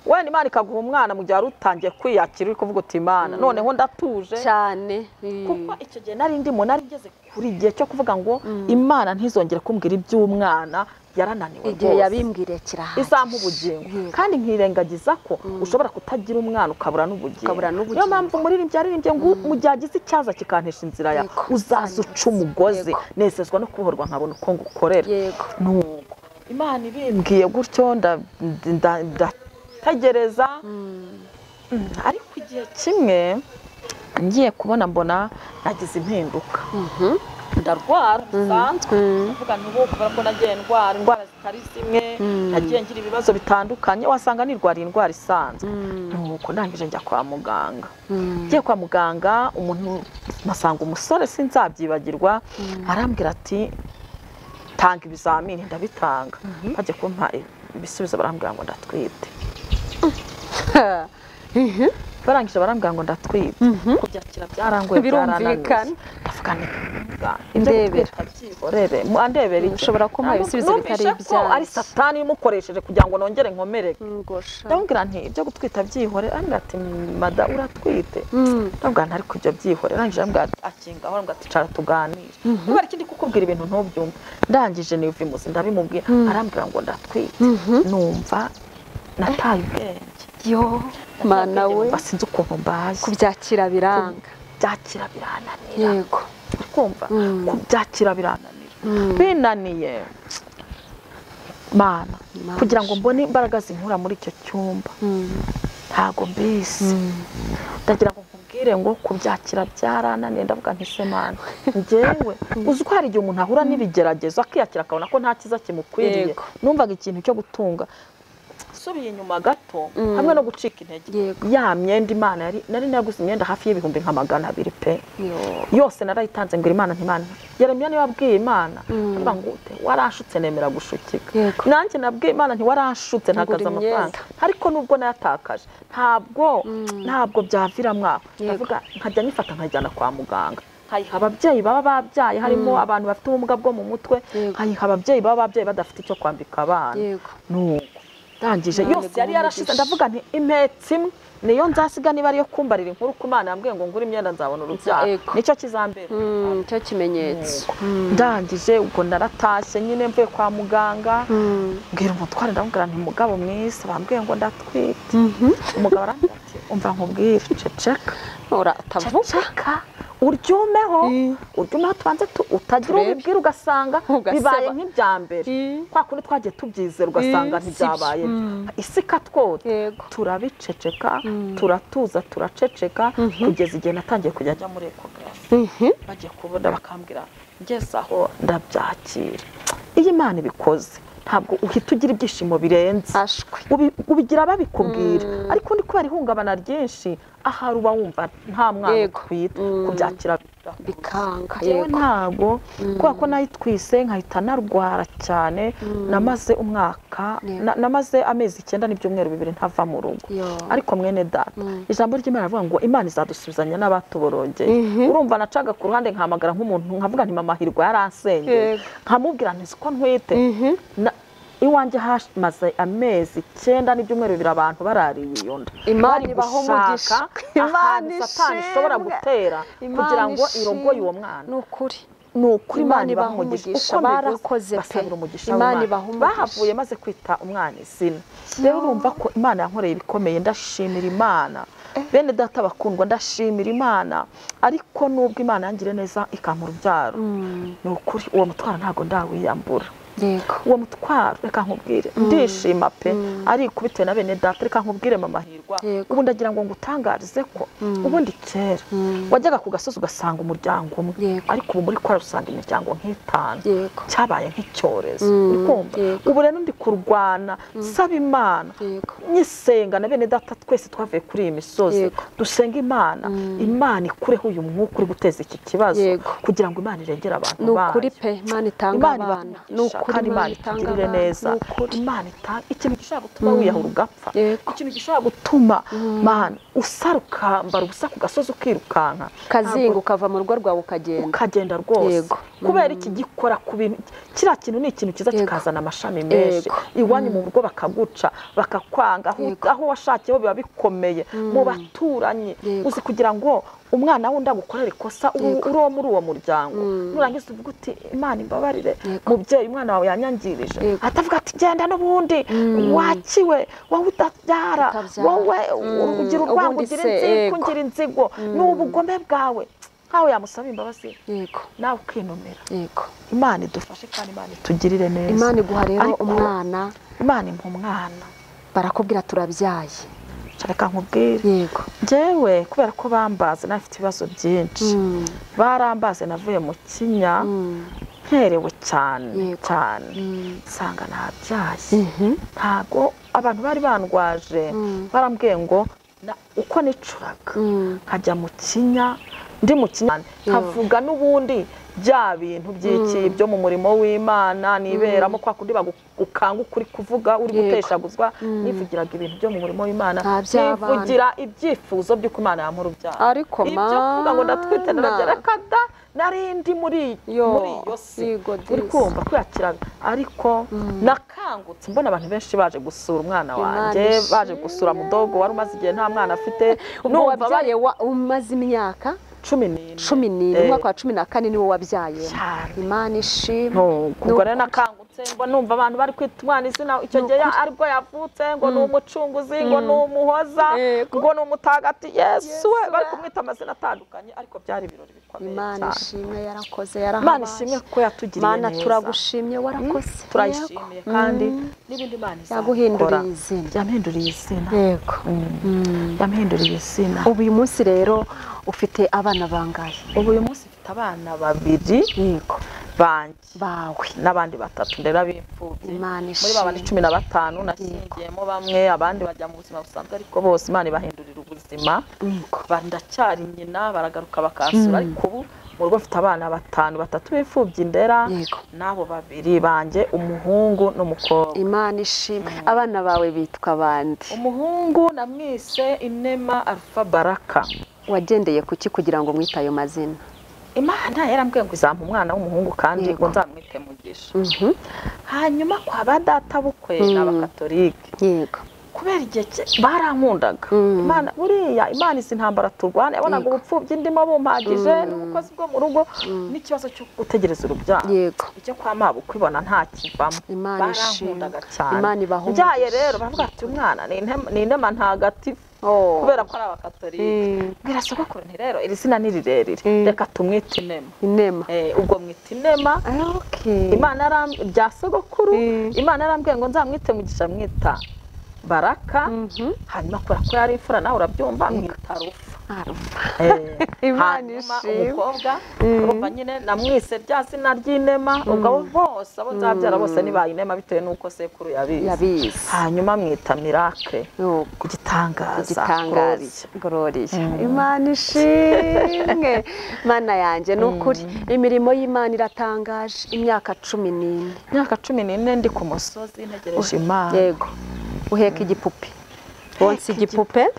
wenda Imana ikaguha umwana mu gihe wari utangiye kwiyakira uri kuvuga uti Imana noneho ndatuje cyane, kuko icyo gihe nari ndimo, nari ngeze kuri igihe cyo kuvuga ngo Imana ntizongere kumbwira iby'umwana, yarananiwe igihe yabimbwiriye kirahagije, izampa ubugingo. Kandi nkirengagiza ko ushobora kutagira umwana ukabura n'ubugingo. Niyo mpamvu umuririmbyi yaririmbye ngo mu gihe agize icyaza kikantesha inzira ya uzaza uca umugozi, nezezwa no kubohorwa nkabona uko ngukorera. Nuko Imana ibimbwiye gutyo ndategereza, ariko igihe kimwe ngiye kubona mbona nagize impinduka. Ndarwara bisanzwe, ndavuga nti ubu kubera ko nagiye ndwara indwara zitari zimwe, nagiye ngira ibibazo bitandukanye, wasanga nirwariye indwara isanzwe. Nuko ndangije njya kwa muganga. Ngiye kwa muganga umuntu mpasanga umusore sinzabyibagirwa, arambwira ati tanga ibizamini, ndabitanga. Bajya kumpa ibisubizo barambwira ngo ndatwite. Barangije barambwira ngo ndatwite. Kubyakira byarangoye, byarananiye. Ndavuga nti ndebera byihorere, andebera iki? Ushobora kumpa ibisubizo bitari ibyanjye. Ari satani imukoresheje kugira ngo nongere nkomereke. Ndamubwira nti ibyo gutwita byihorere, arambwira ati mada uratwite. Ndamubwira nti ariko ibyo byihorere. Arangije arambwira ati akinga aho, arambwira ati cara tuganire. Kubera ikindi kukubwira ibintu ntubyumve. Ndangije niva imuzi ndabimubwira, arambwira ngo ndatwite. Numva nataye ubwenge. Yo mana we, sinzi ukuntu mbaye. Kubyakira biranga, kubyakira birananira. Yego, kumva kubyakira birananira. Binaniye mana, kugira ngo mbone imbaraga zinkura muri icyo cyumba ntago mbisi. Ndagira ngo nkubwire ngo kubyakira byarananiye. Ndavuga nti se mana, njyewe uzi ko hari igihe umuntu ahura n'ibigeragezo akiyakira akabona ko nta cyiza kimukwiriye. Numvaga ikintu cyo gutunga subiye inyuma gato hamwe no gucika intege. Ya myenda Imana yari nari naguze imyenda hafi y'ibihumbi nka 200 pe, yose narayitanze ngo Imana ntimana. Yeremiya niwe wabwiye Imana avuga ngo waranshutse nemera gushukika. Nanjye nabwiye Imana nti waranshutse ntakaza amafaranga, ariko nubwo nayatakaje ntabwo byavira mwaho. Ndavuga nkajya nifata nkajyana kwa muganga, nkayiha ababyeyi baba babyaye harimo abantu bafite ubumuga bwo mu mutwe, nkayiha ababyeyi baba babyaye badafite icyo kwambika abana. Nuko ndangije yose yari yarashize. Ndavuga nti impetsi imwe niyo nzasiga niba ariyo kumbarira inkuru ku Mana yambwiye ngo ngure imyenda nzabona urubyaro, nicyo kizambera, nicyo kimenyetso. Ndangije ubwo naratashye nyine mvuye kwa muganga, mbwira umutware ndamubwira nti mugabo mwiza bambwiye ngo ndatwite. Umugabo arambwira ati umva nkubwire, ceceka, uratavuga, uryumeho, uryumeho tubanze utagira ubibwira ugasanga bibaye nk'ibya mbere, kwa kundi twagiye tubyizera ugasanga ntibyabaye, isi ikatwota. Turabiceceka, turatuza, turaceceka kugeza igihe natangiye kujya njya muri ekogarafi. Bagiye kubona bakambwira ngeze aho ndabyakira. Iyo Imana ibikoze ntabwo uhita ugira ibyishimo birenze, ubigira babikubwira, ariko ndi kubera ihungabana ryinshi ahari uba wumva nta mwana utwite, kubyakira bikanga. Yewe ntabwo kubera ko nayitwise nkahita narwara cyane, namaze umwaka, namaze amezi 9 n'ibyumweru 2 ntava mu rugo. Ariko mwene data, ijambo ry'Imana rivuga ngo Imana izadusubizanya n'abatuborogeye. Urumva nacaga ku ruhande nkahamagara nk'umuntu nkavuga nti mama Hirwa yaransengeye, nkamubwira nti siko ntwite. Iwanjye hamaze amezi 9 n'ibyumweru 2 abantu barariye iyo nda. Imana ibaho umugisha, Imana Satani ishobora gutera kugira ngo irogoye uwo mwana. Ni ukuri, ni ukuri Imana ibaha umugisha. Uko barakoze pe, Imana ibaha umugisha. Bahavuye maze kwita umwana izina. Rero urumva ko Imana yankoreye ibikomeye, ndashimira Imana. Bene data bakundwa, ndashimira Imana. Ariko nubwo Imana yangire neza ikampa urubyaro, ni ukuri uwo mutwaro ntabwo ndawiyambura. Uwo mutwaro reka nkubwire, ndishima pe, ariko bitewe na bene data. Reka nkubwire mama Hirwa, ubu ndagira ngo ngutangarize ko ubundi kera wajyaga ku gasozi ugasanga umuryango umwe, ariko ubu muri kwara usanga imiryango nk'itanu. Cyabaye nk'icyorezo, uri kumva? Ubu rero ndi kurwana saba Imana, nyisenga na bene data twese twavuye kuri iyi misozi, dusenga Imana, Imana ikureho uyu mwuka uri guteza iki kibazo, kugira ngo Imana irengere abantu bayo. Ni ukuri pe, Imana itanga abana. Kandi Imana itugirire neza. Imana itanga ikintu gishobora gutuma wiyahura ugapfa, ikintu gishobora gutuma Mana usara ukambara ubusa ku gasozi ukirukanka, kazinga ukava mu rugo rwawe ukagenda rwose. Kubera iki gikora ku bintu, kiriya kintu ni ikintu cyiza kikazana amashami menshi. Iwanyu mu rugo bakaguca, bakakwanga, aho washakiyeho biba bikomeye, mu baturanyi uzi kugira ngo umwana wundi agukorera ikosa uri uwo muri uwo muryango, nurangiza uvuga uti Imana imbabarire mubyeyi, umwana wawe yanyangirije, atavuga ati genda n'ubundi wakiwe, wowe utabyara, wowe ugira urwango, ugira inzigo, ugira inzigo, ni ubugome bwawe. Nkawe yamusaba imbabazi, nawe ukinumira. Imana idufashe kandi Imana itugirire neza. Imana iguha rero umwana, Imana impa umwana. Barakubwira turabyaye. Reka nkubwire. Yego. Njyewe kubera ko bambaze nafite ibibazo byinshi, barambaze navuye mu kinya nkerewe cyane cyane, nsanga nabyaye. Ntago abantu bari bandwaje, barambwiye ngo uko nicuraga nkajya mu kinya, ndi mu kinya nkavuga n'ubundi bya bintu by'iki byo mu murimo w'Imana niberamo, kwa kundi bagukanga ukuri kuvuga uri guteshaguzwa, nivugiraga ibintu byo mu murimo w'Imana, nivugira ibyifuzo by'uko Imana yampura urubyaro. Ariko ibyo kuvuga ngo ndatwite narabyara da narindi muri iyo si uri kumva kwiyakira. Ariko nakangutse mbona abantu benshi baje gusura umwana wanjye, baje gusura mudogo wari umaze igihe nta mwana afite. Ubwo wabyaye umaze imyaka 14, umwaka wa 14 niwo wabyaye. Imana ishimwe. Ubwo rero nakangutse ngo numva abantu bari kwita umwana izina icyo gihe aribwo yavutse, ngo ni umucunguzi, ngo ni umuhoza, ngo ni umutagati Yesu we, bari kumwita amazina atandukanye, ariko byari ibirori bikomeye cyane. Imana ishimwe yarakoze, yarahabaye. Imana ishimwe ko yatugiriye neza. Mana turagushimye, warakoze. Turayishimiye kandi n'ibindi Imana yaguhinduriye izina. Yampinduriye izina. Yego. Yampinduriye izina. Ubu uyu munsi rero ufite abana bangahe? Ubu uyu munsi mfite abana babiri. Yego. Banjye bawe n'abandi batatu ndera b'imfubyi. Muri babandi 15 nashyingiyemo bamwe, abandi bajya mu buzima busanzwe, ariko bose Imana ibahindurira ubuzima. Ndacyari nyina, baragaruka bakansura, ariko ubu mu rugo mfite abana batanu, batatu b'imfubyi ndera n'abo babiri banjye, umuhungu n'umukobwa. Imana ishimwe. Abana bawe bitwa bande? Umuhungu namwise Inema Alpha Baraka. Wagendeye kuki kugira ngo mwite ayo mazina? Imana yarambwiye ngo izampa umwana w'umuhungu kandi ngo nzamwite Mugisha. Hanyuma kwa ba data bukwe n'abakatolike. Yego. Kubera igihe barankundaga. Imana buriya Imana izi ntambara turwana, yabonaga ubupfubyi ndimo bumpagije n'ubukozi bwo mu rugo n'ikibazo cyo gutegereza urubyaro. Yego. Icyo kwa mabukwe ibona nta kivamo. Barankundaga cyane. Imana ibaha umugisha. Rero baravuga ati umwana ni Inema ntagatifu. Kubera ko ari abakatolike. Bwira sogokuru nti rero iri zina ni rirerire, reka tumwite Inema. Inema. Ubwo mwita Inema. Imana rya sogokuru, Imana yarambwiye ngo nzamwite Mugisha, mwita Baraka. Hanyuma kubera ko yari imfura nawe urabyumva, mwita Rufa. Imana ishimwe. Umukobwa urumva nyine namwise rya zina ry'Inema, ubwo bose abo nzabyara bose nibaye Inema bitewe n'uko sekuru yabizi. Hanyuma mwita Miracle. Igitangaza. Gloria. Imana ishimwe. Mana yanjye ni ukuri imirimo y'Imana iratangaje. Imyaka 14. Imyaka 14 ndi ku musozi ntegereje Imana. Yego. Uheka igipupe, wonsa igipupe,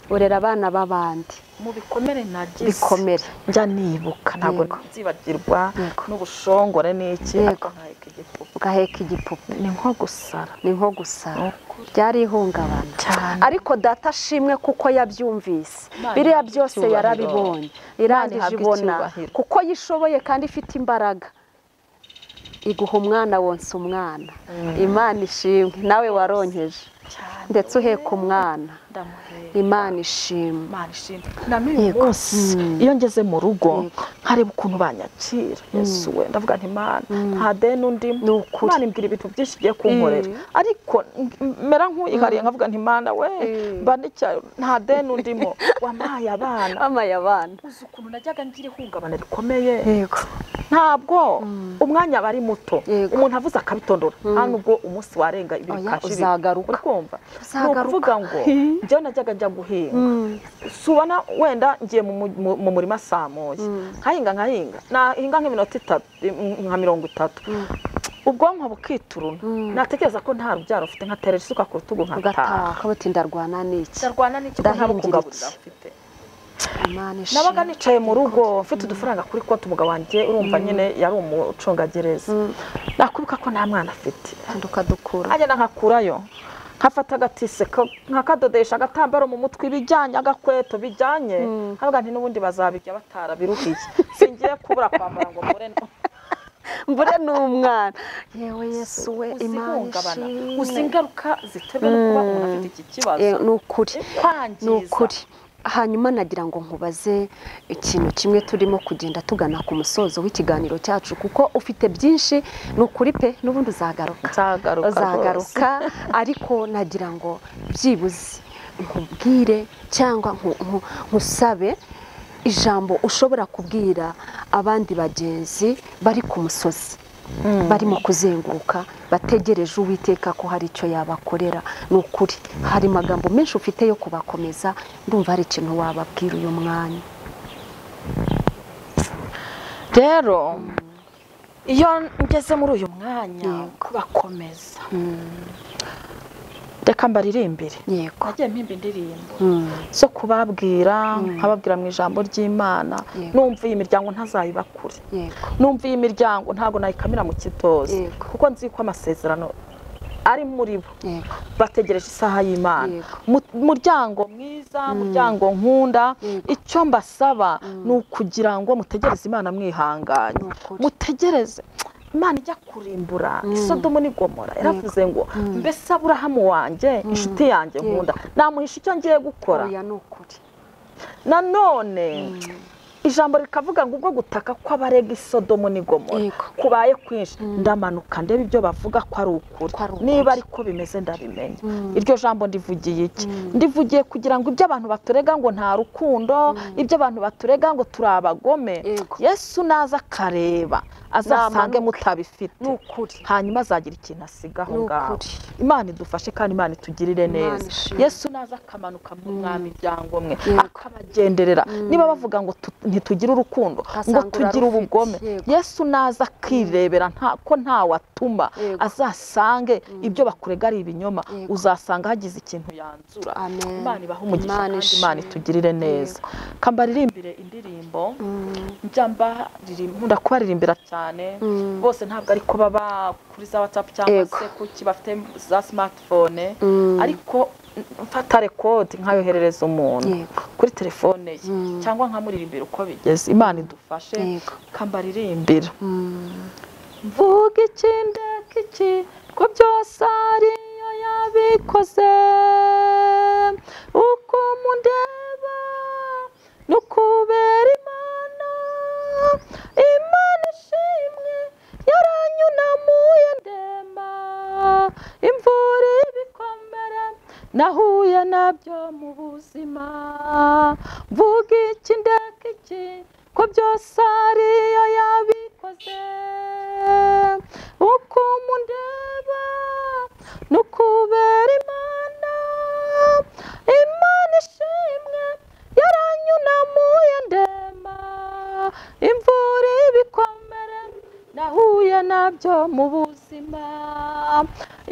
urera abana b'abandi. Mu bikomere nagize, bikomere njya nibuka, ntabwo nzibagirwa n'ubushongore n'iki, ariko nkaheka igipupe. Ugaheka igipupe ni nko gusara, ni nko gusara, byari ihungabana cyane. Ariko data ashimwe kuko yabyumvise, biriya byose yarabibonye, irangije ibona kuko yishoboye kandi ifite imbaraga, iguha umwana, wonsa umwana. Imana ishimwe, nawe waronkeje ndetse uheka umwana. Imana ishimwe. Na n'uyu munsi iyo ngeze mu rugo nkareba ukuntu banyakira, Yesu we, ndavuga nti Imana nta deni undimo. Imana imbwira ibintu byinshi igiye kunkorera, ariko mera nk'uyihariye nkavuga nti Imana we, mba nta deni undimo, wampaye abana. Wampaye abana. Uzi ukuntu najyaga ngira ihungabana rikomeye. Ntabwo umwanya aba ari muto, umuntu avuze akabitondora, hano ubwo umunsi warenga ibiri kashiri uzagaruka. Urikumva? Ni ukuvuga ngo njyewe najyaga njya guhinga, subona wenda ngiye mu murima saa moya, nkahinga nahinga nk'iminota itatu, nka 30, ubwonko bukituruna, natekereza ko nta rubyaro mfite, nkaterera isuka ku rutugu nkataha. Uti ndarwana n'iki? Ndarwana n'iki ko nta bukugaburira mfite? Nabaga nicaye mu rugo mfite udufaranga kuri konti, umugabo wanjye urumva nyine yari umucungagereza, nakwibuka ko nta mwana afite, ukadukura agenda nkakurayo, nkafata agatise nkakadodesha agatambaro mu mutwe ibijyanye, agakweto bijyanye, nkavuga nti n'ubundi bazabirya batarabiruhiye, singiye kubura kwambara ngo mbure n'umwana. Yewe Yesu we, Imana ishimwe. Uzi ingaruka ziterwa no kuba umuntu afite iki kibazo? Ni ukuri, ni ukuri. Hanyuma nagira ngo nkubaze ikintu kimwe, turimo kugenda tugana ku musozo w'ikiganiro cyacu, kuko ufite byinshi ni ukuri pe, n'ubundi uzagaruka, ariko nagira ngo byibuze nkubwire cyangwa nkusabe ijambo ushobora kubwira abandi bagenzi bari ku musozi, barimo kuzenguruka bategereje Uwiteka ko hari icyo yabakorera. Ni ukuri hari amagambo menshi ufite yo kubakomeza, ndumva hari ikintu wababwira uyu mwanya. Rero iyo ngeze muri uyu mwanya kubakomeza, reka mbaririmbire. Nagiye mpimba indirimbo zo kubabwira, nkababwira mu ijambo ry'Imana. Numva iyi miryango ntazayibakure, numva iyi miryango ntabwo nayikamira mu kitozi, kuko nzi ko amasezerano ari muri bo, bategereje isaha y'Imana. Muryango mwiza, muryango nkunda, icyo mbasaba ni ukugira ngo mutegereze Imana mwihanganye, mutegereze Imana ijya kurimbura Isodomu n'Igomora. Yaravuze ngo mbese Aburahamu wanjye, inshuti yanjye nkunda, namuhisha icyo ngiye gukora. Nanone ijambo rikavuga ngo ubwo gutaka kw'abarega Isodomu n'Igomora kubaye kwinshi, ndamanuka ndebe ibyo bavuga ko ari ukuri, niba ariko bimeze ndabimenya. Iryo jambo ndivugiye iki? Ndivugiye kugira ngo ibyo abantu baturega ngo nta rukundo, ibyo abantu baturega ngo turi abagome, Yesu naza akareba azasange mutabifite, hanyuma azagira ikintu asiga aho ngaho. Imana idufashe kandi Imana itugirire neza. Yesu naza akamanuka mu mwami byangomwe akabagenderera. Niba bavuga ngo ntitugira urukundo, ngo tugira ubugome, Yesu naza akirebera ko ntawatuma, azasange ibyo bakurega ari ibinyoma, uzasanga hagize ikintu yanzura. Imana ibahe umugisha kandi Imana itugirire neza. Kambaririmbire indirimbo njya nkunda kubaririmbira cyane bose, ntabwo ariko baba kuri za WhatsApp cyangwa se kuki bafite za smartphone, ariko mfata record nkayoherereza umuntu kuri telefone ye cyangwa nkamuririmbira uko bigeze. Imana idufashe. Kambaririmbira. Mvuga iki ndeka iki ko byose ariyo yabikoze, uko mundeba nukubera Imana, Imana ishimwe yaranyunamuye ndema, imvura ibikomere nahuye nabyo mu buzima. Mvuga iki ndeka iki ko byose ariyo yabikoze, uko mundeba nukubera Imana, Imana ishimwe yaranyunamuye ndema, imvura ibikomere nahuye nabyo mu buzima.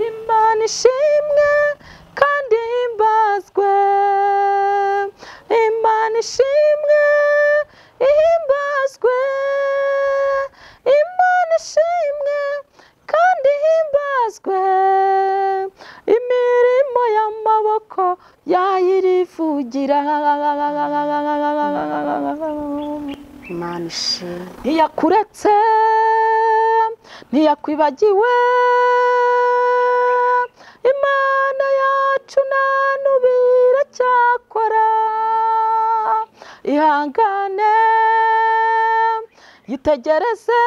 Imana ishimwe kandi ihimbazwe, Imana ishimwe ihimbazwe, Imana ishimwe kandi ihimbazwe, imirimo y'amaboko yayirivugira. Imana ishimwe. Ntiyakuretse, ntiyakwibagiwe, Imana yacu nta n'ubira cyakora. Ihangane yitegereze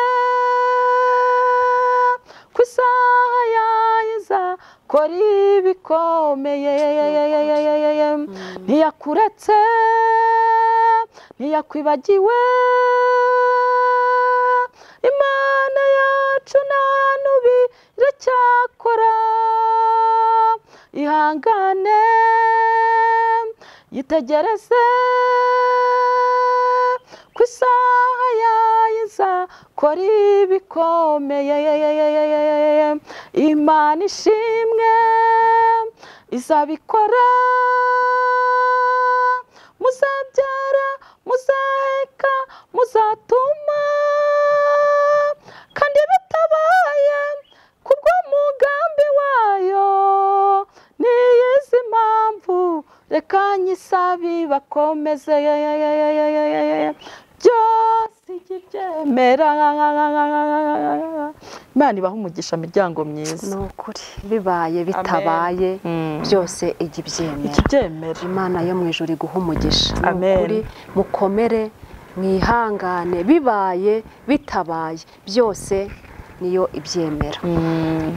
ku isaha yayo izakora ibikomeye. Ntiyakuretse, ntiyakwibagiwe, Imana yacu nta n'ubira cyakora. Ihangane yitegereze ku isaha yayo izakora ibikomeye. Imana ishimwe izabikora, muzabyara, muzaheka, muzatuma, kandi bitabaye kubw'umugambi wayo. Niyizi mpamvu reka nyisabi bakomeze byose ibyemera. Imana ibahe umugisha, miryango myiza. Ni ukuri bibaye bitabaye byose ijya ibyemera. Imana yo mu ijuru iguha umugisha. Ni ukuri mukomere, mwihangane, bibaye bitabaye byose niyo ibyemera.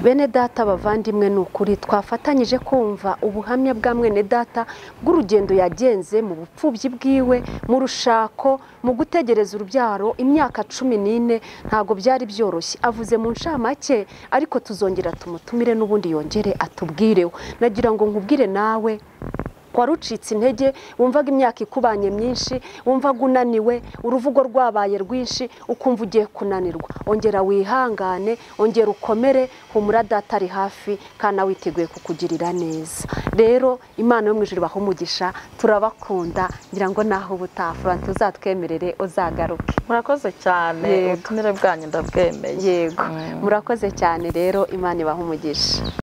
Bene data bavandimwe, ni ukuri twafatanyije kumva ubuhamya bwa mwene data bw'urugendo yagenze mu bupfubyi bwiwe, mu rushako, mu gutegereza urubyaro imyaka 14. Ntabwo byari byoroshye, avuze mu ncamake, ariko tuzongera tumutumire n'ubundi yongere atubwireho. Nagira ngo nkubwire nawe wari ucitse intege, wumvaga imyaka ikubanye myinshi, wumvaga unaniwe, uruvugo rwabaye rwinshi, ukumva ugiye kunanirwa, ongera wihangane, ongera ukomere, humura data ari hafi kandi witeguye kukugirira neza. Rero Imana yo mu ijuru ibahe umugisha, turabakunda. Ngira ngo naho ubutaha Florent uzatwemerere uzagaruke. Murakoze cyane. Yego. Ubutumire bwanyu ndabwemeye. Yego, murakoze cyane. Rero Imana ibahe umugisha.